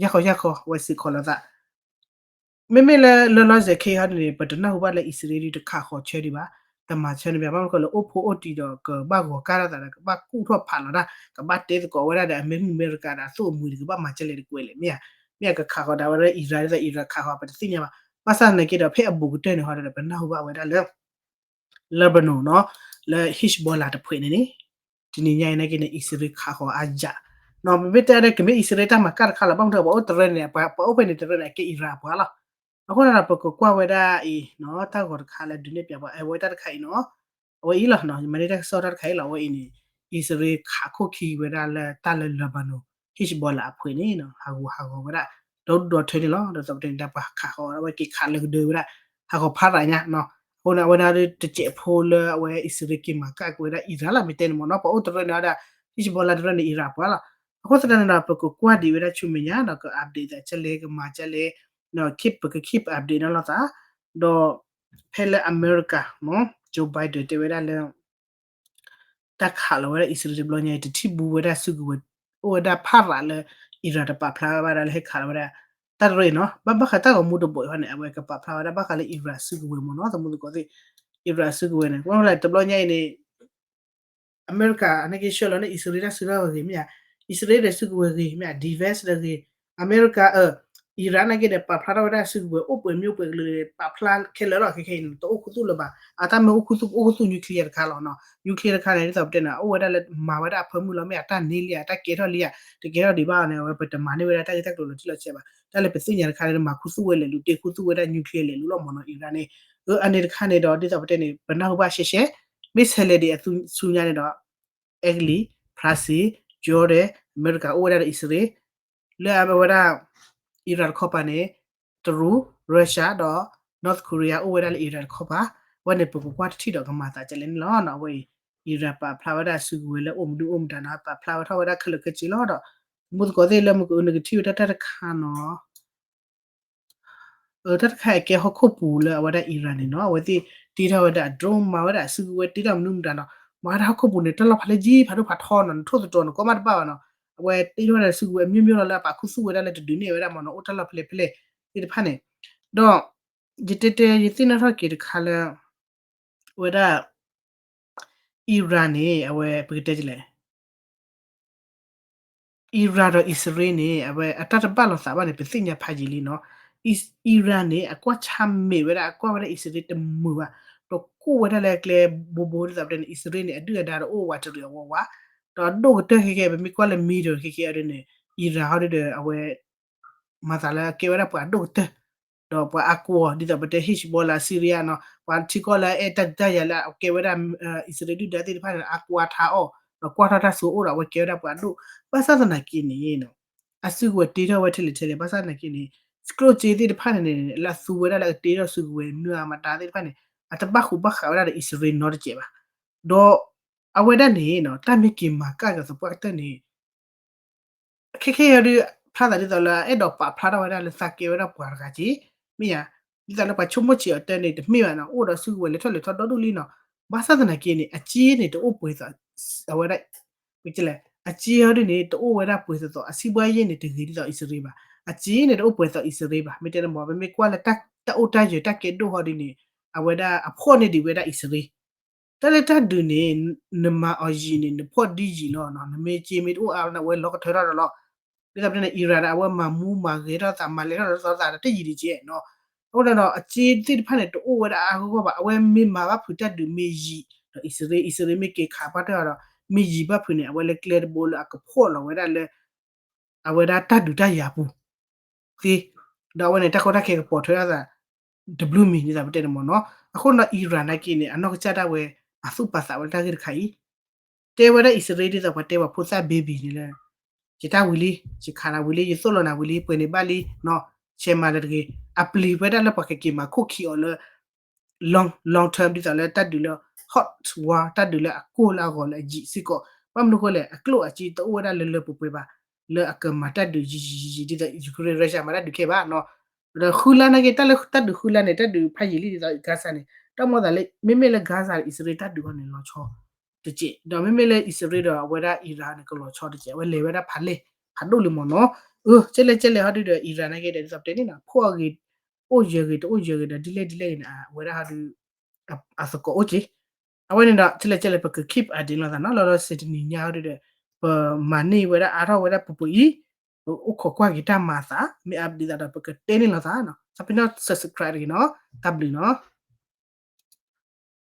ယၢ်ခီယၢ်ခီ အဝဲစ့ၢ်ကီးလိာ်သး မ့မ့ၢ်လၢ လၢလီၤစဲးခဲအံၤဟီဒ်န့ၣ် ပတနၢ်ဟူဘၣ်လၢအံၣ်စရ့လးတခးဃီၤဆၢဒံးဘၣ်, တမၤဆၢန့ၣ်ဘၣ်, ဘၣ်မနုၤဃိလၢအိၣ်ဖိအိၣ်တံၢ်ဒီးကဘၣ်ဂီၤကၢ်ထီၣ်သးဒီး ကဘၣ်ကူၣ်ထီၣ်ဖးလီၤတၢ်, ကဘၣ်တဲသကိးဝဲဒၣ်ဒီး အမဲမုၢ်အမဲရကၤဒီးအသိၣ်အမှံၤဒီး ကဘၣ်မၤကဲလဲၣ်တကွဲးလဲၣ် မ့ၢ်ဧါ. မ့ၢ်အကခးဃီၤဒၣ်ဝဲဒၣ် Iran ဒ်သိး Iran ခးဃီၤ ပတသ့ၣ်ညါဘၣ်. ဘၣ်ဆၣ်သနာ်က့ဒီး ဖဲအဘူးကတၢၢ်န့ၣ်ဟီဒီး ပနၢ်ဟူဘၣ်ဝဲဒၣ်လၢ Lebanon နီၤ, လၢ Hezbollah တဖုန့ၣ်န့ၣ် တနံၤညါအံၤနာ်က့န့ၣ် အံၣ်စရ့လးခးဃီၤအါယၤနီၤ. ပမ့ၢ်တဲဒီး ကမ့ၢ်အံၣ်စရ့လးတၢ်မၤကၣ်တခါလီၤ, ဘၣ်မနုၤ ပှၤအိၣ်တရၢန့ၣ် ပှၤအိၣ်ဖဲန့ၣ်တရၢန့ၣ် အကဲ Iran အပှၤလီၤ. အဃိန့ၣ်ဒီး ပကကွၢ်ဝဲဒၣ်အံၤနီၤ တၢ်ဂီၤတခါလၢဒုးနဲၣ်ပၠးပှၤ အဝဲတၢ်တခါအံၤနီၤ, အဝဲအံၤလီၤနီၤ, ယမၤန့ၢ်တၢ်ကစီၣ်တၢ်တခါအံၤလီၤ. အဝဲအံၤန့ၣ် အံၣ်စရ့လးခးခိၣ်ခံဝဲဒၣ်လၢတၢ်လၢ Lebanon Hezbollah အဖုန့ၣ်နီၤ, ဟးဂူာ်ဟးဂီၤဝဲဒၣ် ဒီဒူၣ်ဒီထၢန့ၣ်လီၤ. ဒီးသိးပတဲန့ၣ် တၢ်ပှၤခးဃီၤ အဝဲက့ၤခးလၢကဒၢဝဲဒၣ် ဟးဂီၤဖးရၤညါနီၤ. အဃိန့ၣ် အဝဲဒၣ်တစဲးဖိလၢအဝဲအံၣ်စရ့လးက့ၤမၤကၣ်က့ၤဝဲဒၣ် Iran လီၤ မ့ၢ်တဲန့ၣ်မ့ၢ်နီၤ, ပှၤအိၣ်တရၢန့ၣ်ဒီး Hezbollah တရၢန့ၣ် Iran အပှၤလီၤ. အဃိသတးန့ၣ်ဒီး ပကကွၢ်ဒံးဝဲဒၣ်ဆူမဲာ်ညါဒီး က update သးကလဲၤကမၤကလဲၤ keep ပက keep update နီၤလိာ်သး ဒီး ဖဲလၢအမဲရကၤ Joe Biden တဲဝဲဒၣ်လၢ တၢ်ခးလီၤဝဲဒၣ်အံၣ်စရ့လးတဘျီညါအံၤ တထံၣ်ဘူးဝဲဒၣ်စုကဝဲၤ အိၣ်ဝဲဒၣ်ဖးရၤလၢ Iran တပာ်ဖျါဘၣ်ဒၣ်လၢဟဲခးလီၤဝဲဒၣ် တၢ်တရၢအံၤနီၤ, ဘၣ်ဘၣ်ဃးတၢ်ဂီၤမူတဘီအံၤဟီန့ၣ် အဝဲကပာ်ဖျါဝဲဒၣ်ဘၣ်ဃးလၢ Iran စုကဝဲၤမ့ၢ်နီၤ, သမူသကိးသ့ၣ် Iran စုကဝဲၤန့ၣ် ဘၣ်မနုၤလဲၣ် တဘျီညါအံၤန့ၣ် အမဲရကၤနာ်က့ဆှၢလီၤန့ၣ် အံၣ်စရ့လးတၢ်စုကဝဲၤဂ့ၤမ့ၢ်ဧါ, အံၣ်စရ့လးဒီးစုကဝဲၤဂ့ၤမ့ၢ်ဧါ, defense ဒီးဂ့ၤ, အမဲရကၤ အၢ Iran နာ်က့ဒီး ပာ်ဖျါထီၣ်ဝဲဒၣ်စုကဝဲၤ အိၣ်ပှဲၤမ့ၢ်အိၣ်ပှဲၤကလုာ် ပာ်ဖျါခဲလၢာ်လီၤ. ခဲခဲအံၤန့ၣ် တအိၣ်ခူသူၣ်လၢၤဘၣ်, အတၢ်မ့ၢ်အိၣ်ခူသူၣ် အိၣ်ခူသူၣ် nuclear တခါလီၤနီၤ, nuclear တခါန့ၣ် ဒ်သိးပတဲန့ၣ် အိၣ်ဝဲဒၣ်လၢမၤဝဲဒၣ်အဖၢမုၢ်လီၤ, မ့ၢ်အတၢ်န့ၢ်လံဧါ တၢ်ကဲထီၣ်လံဧါ, တကဲထီၣ်ဒံးဘၣ်န့ၣ် အဝဲပတမၤန့ၢ်ဝဲဒၣ်တၢ်ဂ့ၢ်တၢ်ကျိၤလီၤတံၢ်လီၤဆဲးဘၣ်. တၢ်လၢပသ့ၣ်ညါတခါန့ၣ် မၤခူသူၣ်ဝဲလဲၤလူၤ တ့ခူသူၣ်ဝဲဒၣ် nuclear လဲၤလူၤလီၤမ့ၢ်နီၤ Iran န့ၣ်, အၢ အန့ၣ်တခါန့ၣ်ဒီး ဒ်သိးပတဲန့ၣ် ပနၢ်ဟူဘၣ်ရှဲရှဲ, မ့ၢ်ဆဲးလဲၤဒံးအဆူညါန့ၣ်ဒီး အဲကလံး, ဖရၣ်စ့ၣ်, Jordan, အမဲရကၤ အိၣ်ဝဲဒၣ်ဒီးအံၣ်စရ့လး, လၢအဝဲဒၣ် Iran တခီပၤန့ၣ် တရူး, Russia ဒီး North Korea အိၣ်ဝဲဒၣ်လၢ Iran တခီပၤ, အဝဲန့ၣ် ပကကွၢ်တထံၣ်ဒီးကမၤသးကလဲၣ်န့ၣ်လီၤ. အဝဲအံၤ Iran ပာ်ဖျါဝဲဒၣ်စုကဝဲၤလၢအိၣ်မနုၤအိၣ်မတၤနီၤ ပာ်ဖျါဝဲထီၣ်ဝဲဒၣ်ခဲလၢာ်ခဲဆ့လီၤဒီး သမူသကိးသ့ၣ်လၢမုၢ်ကနကထံၣ်ဝဲဒၣ်တၢ်တခါနီၤ တၢ်တခါအံၤကဲဟီၣ်ခိၣ်ပူၤလၢအဝဲဒၣ် Iran န့ၣ်နီၤ, အဝဲသ့ၣ်တ့ထီၣ်ဝဲဒၣ် drone မၤဝဲဒၣ်စုကဝဲၤ တ့ထီၣ်မနုၤမတၤနီၤ, မၤဝဲဒၣ်ဟီၣ်ခိၣ်ပူၤန့ၣ် တၢ်လီၢ်ဖးလဲၢ်ကံ ဖးဒိၣ်ဖးထီနီၤ, နထိၣ်သတြီၤ နကိးမးတဘၣ်ဘၣ်နီၤ, အဝဲတ့ထီၣ်ဝဲဒၣ်စုကဝဲၤအမျိုးမျိုးလီၤ လၢအပာ်ခူသူၣ်ဝဲဒၣ်လၢတဒုးနဲၣ်ဝဲဒၣ်မ့ၢ်နီၤ, အိၣ်တၢ်လီၢ်ဖဲလဲၣ်ဖဲလဲၣ်သ့ၣ်တဖၣ်န့ၣ်, ဒီး ယတဲတဲ ယသ့ၣ်နီၣ်ထီၣ်က့ၤတခါလၢ အဝဲဒၣ် Iran န့ၣ် အဝဲပကတဲဒ်လဲၣ် Iran ဒီးအံၣ်စရ့လးန့ၣ် အဝဲအတၢ်တဘၣ်လိာ်သးဘၣ်န့ၣ် ပသ့ၣ်ညါဖးယံာ်လံနီၤ. Iran န့ၣ် အကွၢ်ဆၢၣ်မဲာ်ဝဲဒၣ် အကွၢ်ဝဲဒၣ်အံၣ်စရ့လးတမုာ်ဘၣ်, ဒီးကိၢ်ဝဲဒၣ်လၢကျဲဘိဘိဒ်သိးပတဲန့ၣ် အံၣ်စရ့လးန့ၣ် အဒုၣ်အဒါတအိၣ်ဝးတရံးအဝဲဝး, ဒီးအဒိၣ်ကတၢၢ်ခဲကဲ ပမ့ၢ်ကွၢ်လၢ middle ခဲကဲအီၤဒ်န့ၣ် Iran ဟီဒ်ဒီး အဝဲ မၤသးလၢကဲဝဲဒၣ်ပှၤအဒိၣ်ကတၢၢ်, ဒီးပှၤအါကဝီၤ ဒ်သိးပတဲ Hezbollah Syria နီၤ ပှၤထံကီၢ်လၢအအဲၣ်တၢ်ဒုးတၢ်ယၤလၢအကဲဝဲဒၣ် အံၣ်စရ့လးဒုၣ်ဒါသ့ၣ်တဖၣ်န့ၣ် အါကွၢ်ထါအီၤ ဒီးကွၢ်ထီၣ်တၢ်စိအိၣ်ဒီး အဝဲကဲဝဲဒၣ်ပှၤအဒိၣ်, ဘၣ်ဆၣ်သနာ်က့န့ၣ် အစုကဝဲၤတ့ထီၣ်ဝဲထဲလဲၣ်ထဲလဲၣ် ဘၣ်ဆၣ်သနာ်က့န့ၣ် ကျိၣ်စ့သ့ၣ်တဖၣ်န့ၣ်န့ၣ် လၢအသူဝဲဒၣ်လၢကတ့ထီၣ်စုကဝဲၤ နွံဂၤမတၤသ့ၣ်တဖၣ်န့ၣ် အတဘၣ်ဃူဘၣ်ဃးဝဲဒၣ်ဒီးအံၣ်စရ့လးနီတစဲးဘၣ်, ဒီး အဝဲဒၣ်န့ၣ် တၢ်မ့ၢ်က့ၤမၤကၣ်က့ၤသပှၢ်ကတၢၢ်န့ၣ် ခဲခဲအံၤဒီး ဖျါသးဒ်သိးလၢ အဲၣ်ဒိးပာ်ဖျါထီၣ်ဝဲဒၣ်လၢသးကဲဝဲဒၣ်ပှၤတဂၤက့ၤ, မ့ၢ်ဧါ, ဒ်သိးလၢပှၤဆိကမိၣ်ဆံးအီၤတၢ်န့ၣ် တမ့ၢ်ဘၣ်နီၤ အိၣ်ဒီးစုကဝဲၤလဲၤထီၣ်လဲၤထီၣ်ဒီဒူၣ်လံနီၤ, ဘၣ်ဆၣ်သနာ်က့န့ၣ် အစ့န့ၣ် တအိၣ်ပှဲၤသိး အဝဲဒၣ် အစ့ဟီဒ်န့ၣ် တအိၣ်ဝဲဒၣ်ပှဲၤသိးသိး အစံးဘှါယဲၢ်န့ၣ် တဂ့ၤဒ်သိးအံၣ်စရ့လးဘၣ်, အစ့န့ၣ် တအိၣ်ပှဲၤသိးအံၣ်စရ့လးဘၣ်, မ့ၢ်တဲတမီၤ ပမ့ၢ်ကွၢ်လၢတၢ်အိၣ်တၢ်ယၢၤတၢ်ကဲဒိၣ်ဟီဒ်န့ၣ် အဝဲဒၣ်အဖှီၣ်န့ၢ်ဒံးဝဲဒၣ်အံၣ်စရ့လး တၢ်လၢတၢ်ဒုးန့ၣ် နမၤအီၤယံာ်န့ၣ် နဖှီၣ်ဒ်ယံာ်လီၤနီၤ, နမ့ၢ်စ့မ့ၢ်တအိၣ်အါန့ၣ် အဝဲလီၤကထၢထီၣ်ဒီးလီၤ, ဒ်သိးပတဲန့ၣ် Iran န့ၣ် အဝဲမၤမူမၤဂဲၤထီၣ်သး မၤလဲၤထီၣ်လဲၤထီၣ်သးတယံာ်ဒံးကဲနီၤ, အဃိဒီး အစ့သ့ၣ်တဖၣ်န့ၣ် တအိၣ်ဝဲဒၣ်အါအါဂီၢ်ဂီၢ်ဘၣ်, အဝဲမ့ၢ်မၤဘၣ်ဖုးတၢ်ဒုးမ့ၢ်ယံာ်ဒီး အံၣ်စရ့လး အံၣ်စရ့လးမ့ၢ်က့ၤခးပှၢ်တၢၢ်ဒီး မ့ၢ်ယံာ်ဘၣ်ဖုးန့ၣ် အဝဲလၢကျဲတဘိလၢအကဖှီၣ်လီၤဝဲဒၣ်လၢ အဝဲဒၣ်တၢ်ဒုးတၢ်ယၤပူၤ သ့, ဒီးအဝဲန့ၣ် တၢ်ကီတၢ်ခဲကပီၤထွဲထီၣ်သး တဘျုးမံၤဒ်သိးပတဲန့ၣ်မ့ၢ်နီၤ, အဃိဒီး Iran နာ်က့န့ၣ် အနီၢ်ကစၢ်ဒၣ်ဝဲ ပာ်သူၣ်ပာ်သးဝဲလၢတၢ်ဂ့ၢ်တခါအံၤ, တဲဝဲဒၣ်အံၣ်စရ့လးဒ်သိးပှၤတဲပှၤဖိသၣ် baby န့ၣ်လၢ ယတၢ်ဝံၤလံ, ယခးနၤဝံၤလံ, ယသိၣ်လီၤနၤဝံၤလံ, ပှဲၤန့ၣ်ဘၣ်လံနီၤ, ဆဲးမၤလၢတဂ့ၤ, အပျံၤဝဲဒၣ်လၢပှၤကက့ၤမၤခိၣ်ခံးအီၤလၢ long long term ဒ်သိးလၢတၢ်ဒုးလၢ hot war တၢ်ဒုးလၢအကိၢ်လၢအဂီၤလၢအယံာ်စ့ၢ်ကီး, ဘၣ်မနုၤအဃိလဲၣ် အကျိၣ်အစ့တအိၣ်ဝဲဒၣ်လၢလၢပှဲၤပှဲၤဘၣ်, လၢအကမၤတၢ်ဒုးယံာ်ယံာ်ယံာ်ယံာ် ဒ်သိး Ukraine Russia မၤတၢ်ဒုးခဲဘၣ်နီၤ, ဒီးဃုလါနာ်က့ တၢ်လၢတၢ်ဒုးဃုလါန့ၣ် တၢ်ဒုးဖးယံာ်လံဒ်သိး Gaza န့ၣ် တၢ်မၤသးလၢ မ့မ့ၢ်လၢ Gaza ဒီး အံၣ်စရ့လးတၢ်ဒုးအီၤန့ၣ် လီၤဆီတစဲး, ဒီးမ့မ့ၢ်လၢအံၣ်စရ့လးဒီးအဝဲဒၣ် Iran န့ၣ် ကလီၤဆီတစဲး, အဝဲလဲၤဝဲဒၣ်ဖးလဲၢ် ဖးဒိၣ်လံမ့ၢ်နီၤ, အၢ ကဲလဲၣ်ကဲလဲၣ်ဟီဒုဒီး Iran နာ်က့ဒီး ဒ်သိးပတဲန့ၣ်နီၤ ဖှီၣ်အဂ့ၤ အိၣ်ယၢၤဂ့ၤ တအိၣ်ယၢၤဂ့ၤဒီး ဒ်လဲၣ်ဒ်လဲၣ်ဂ့ၤန့ၣ် အဝဲဒၣ်ဟီဒု အသကိးအိၣ်က့ၤ, အဝဲန့ၣ်ဒီး ကဲလဲၣ်ကဲလဲၣ် ပက keep update လိာ်သးနီၤ, လီၤလီၤဆဲးတနံၤညါဟီဒုဒီး ပမၤန့ၢ်ဝဲဒၣ်အါထီၣ်ဝဲဒၣ်ပပှဲၤအံၤ, ပအိၣ်ခိးကွၢ်က့ၤတၢ်မၤအသး မ့ၢ်အါဒ်သိးဒီးပကတဲန့ၢ်လိာ်သးနီၤ, သးပ့ၤနီၣ် subscribe တဂ့ၤနီၤ, တၢ်ဘျုးနီၤ.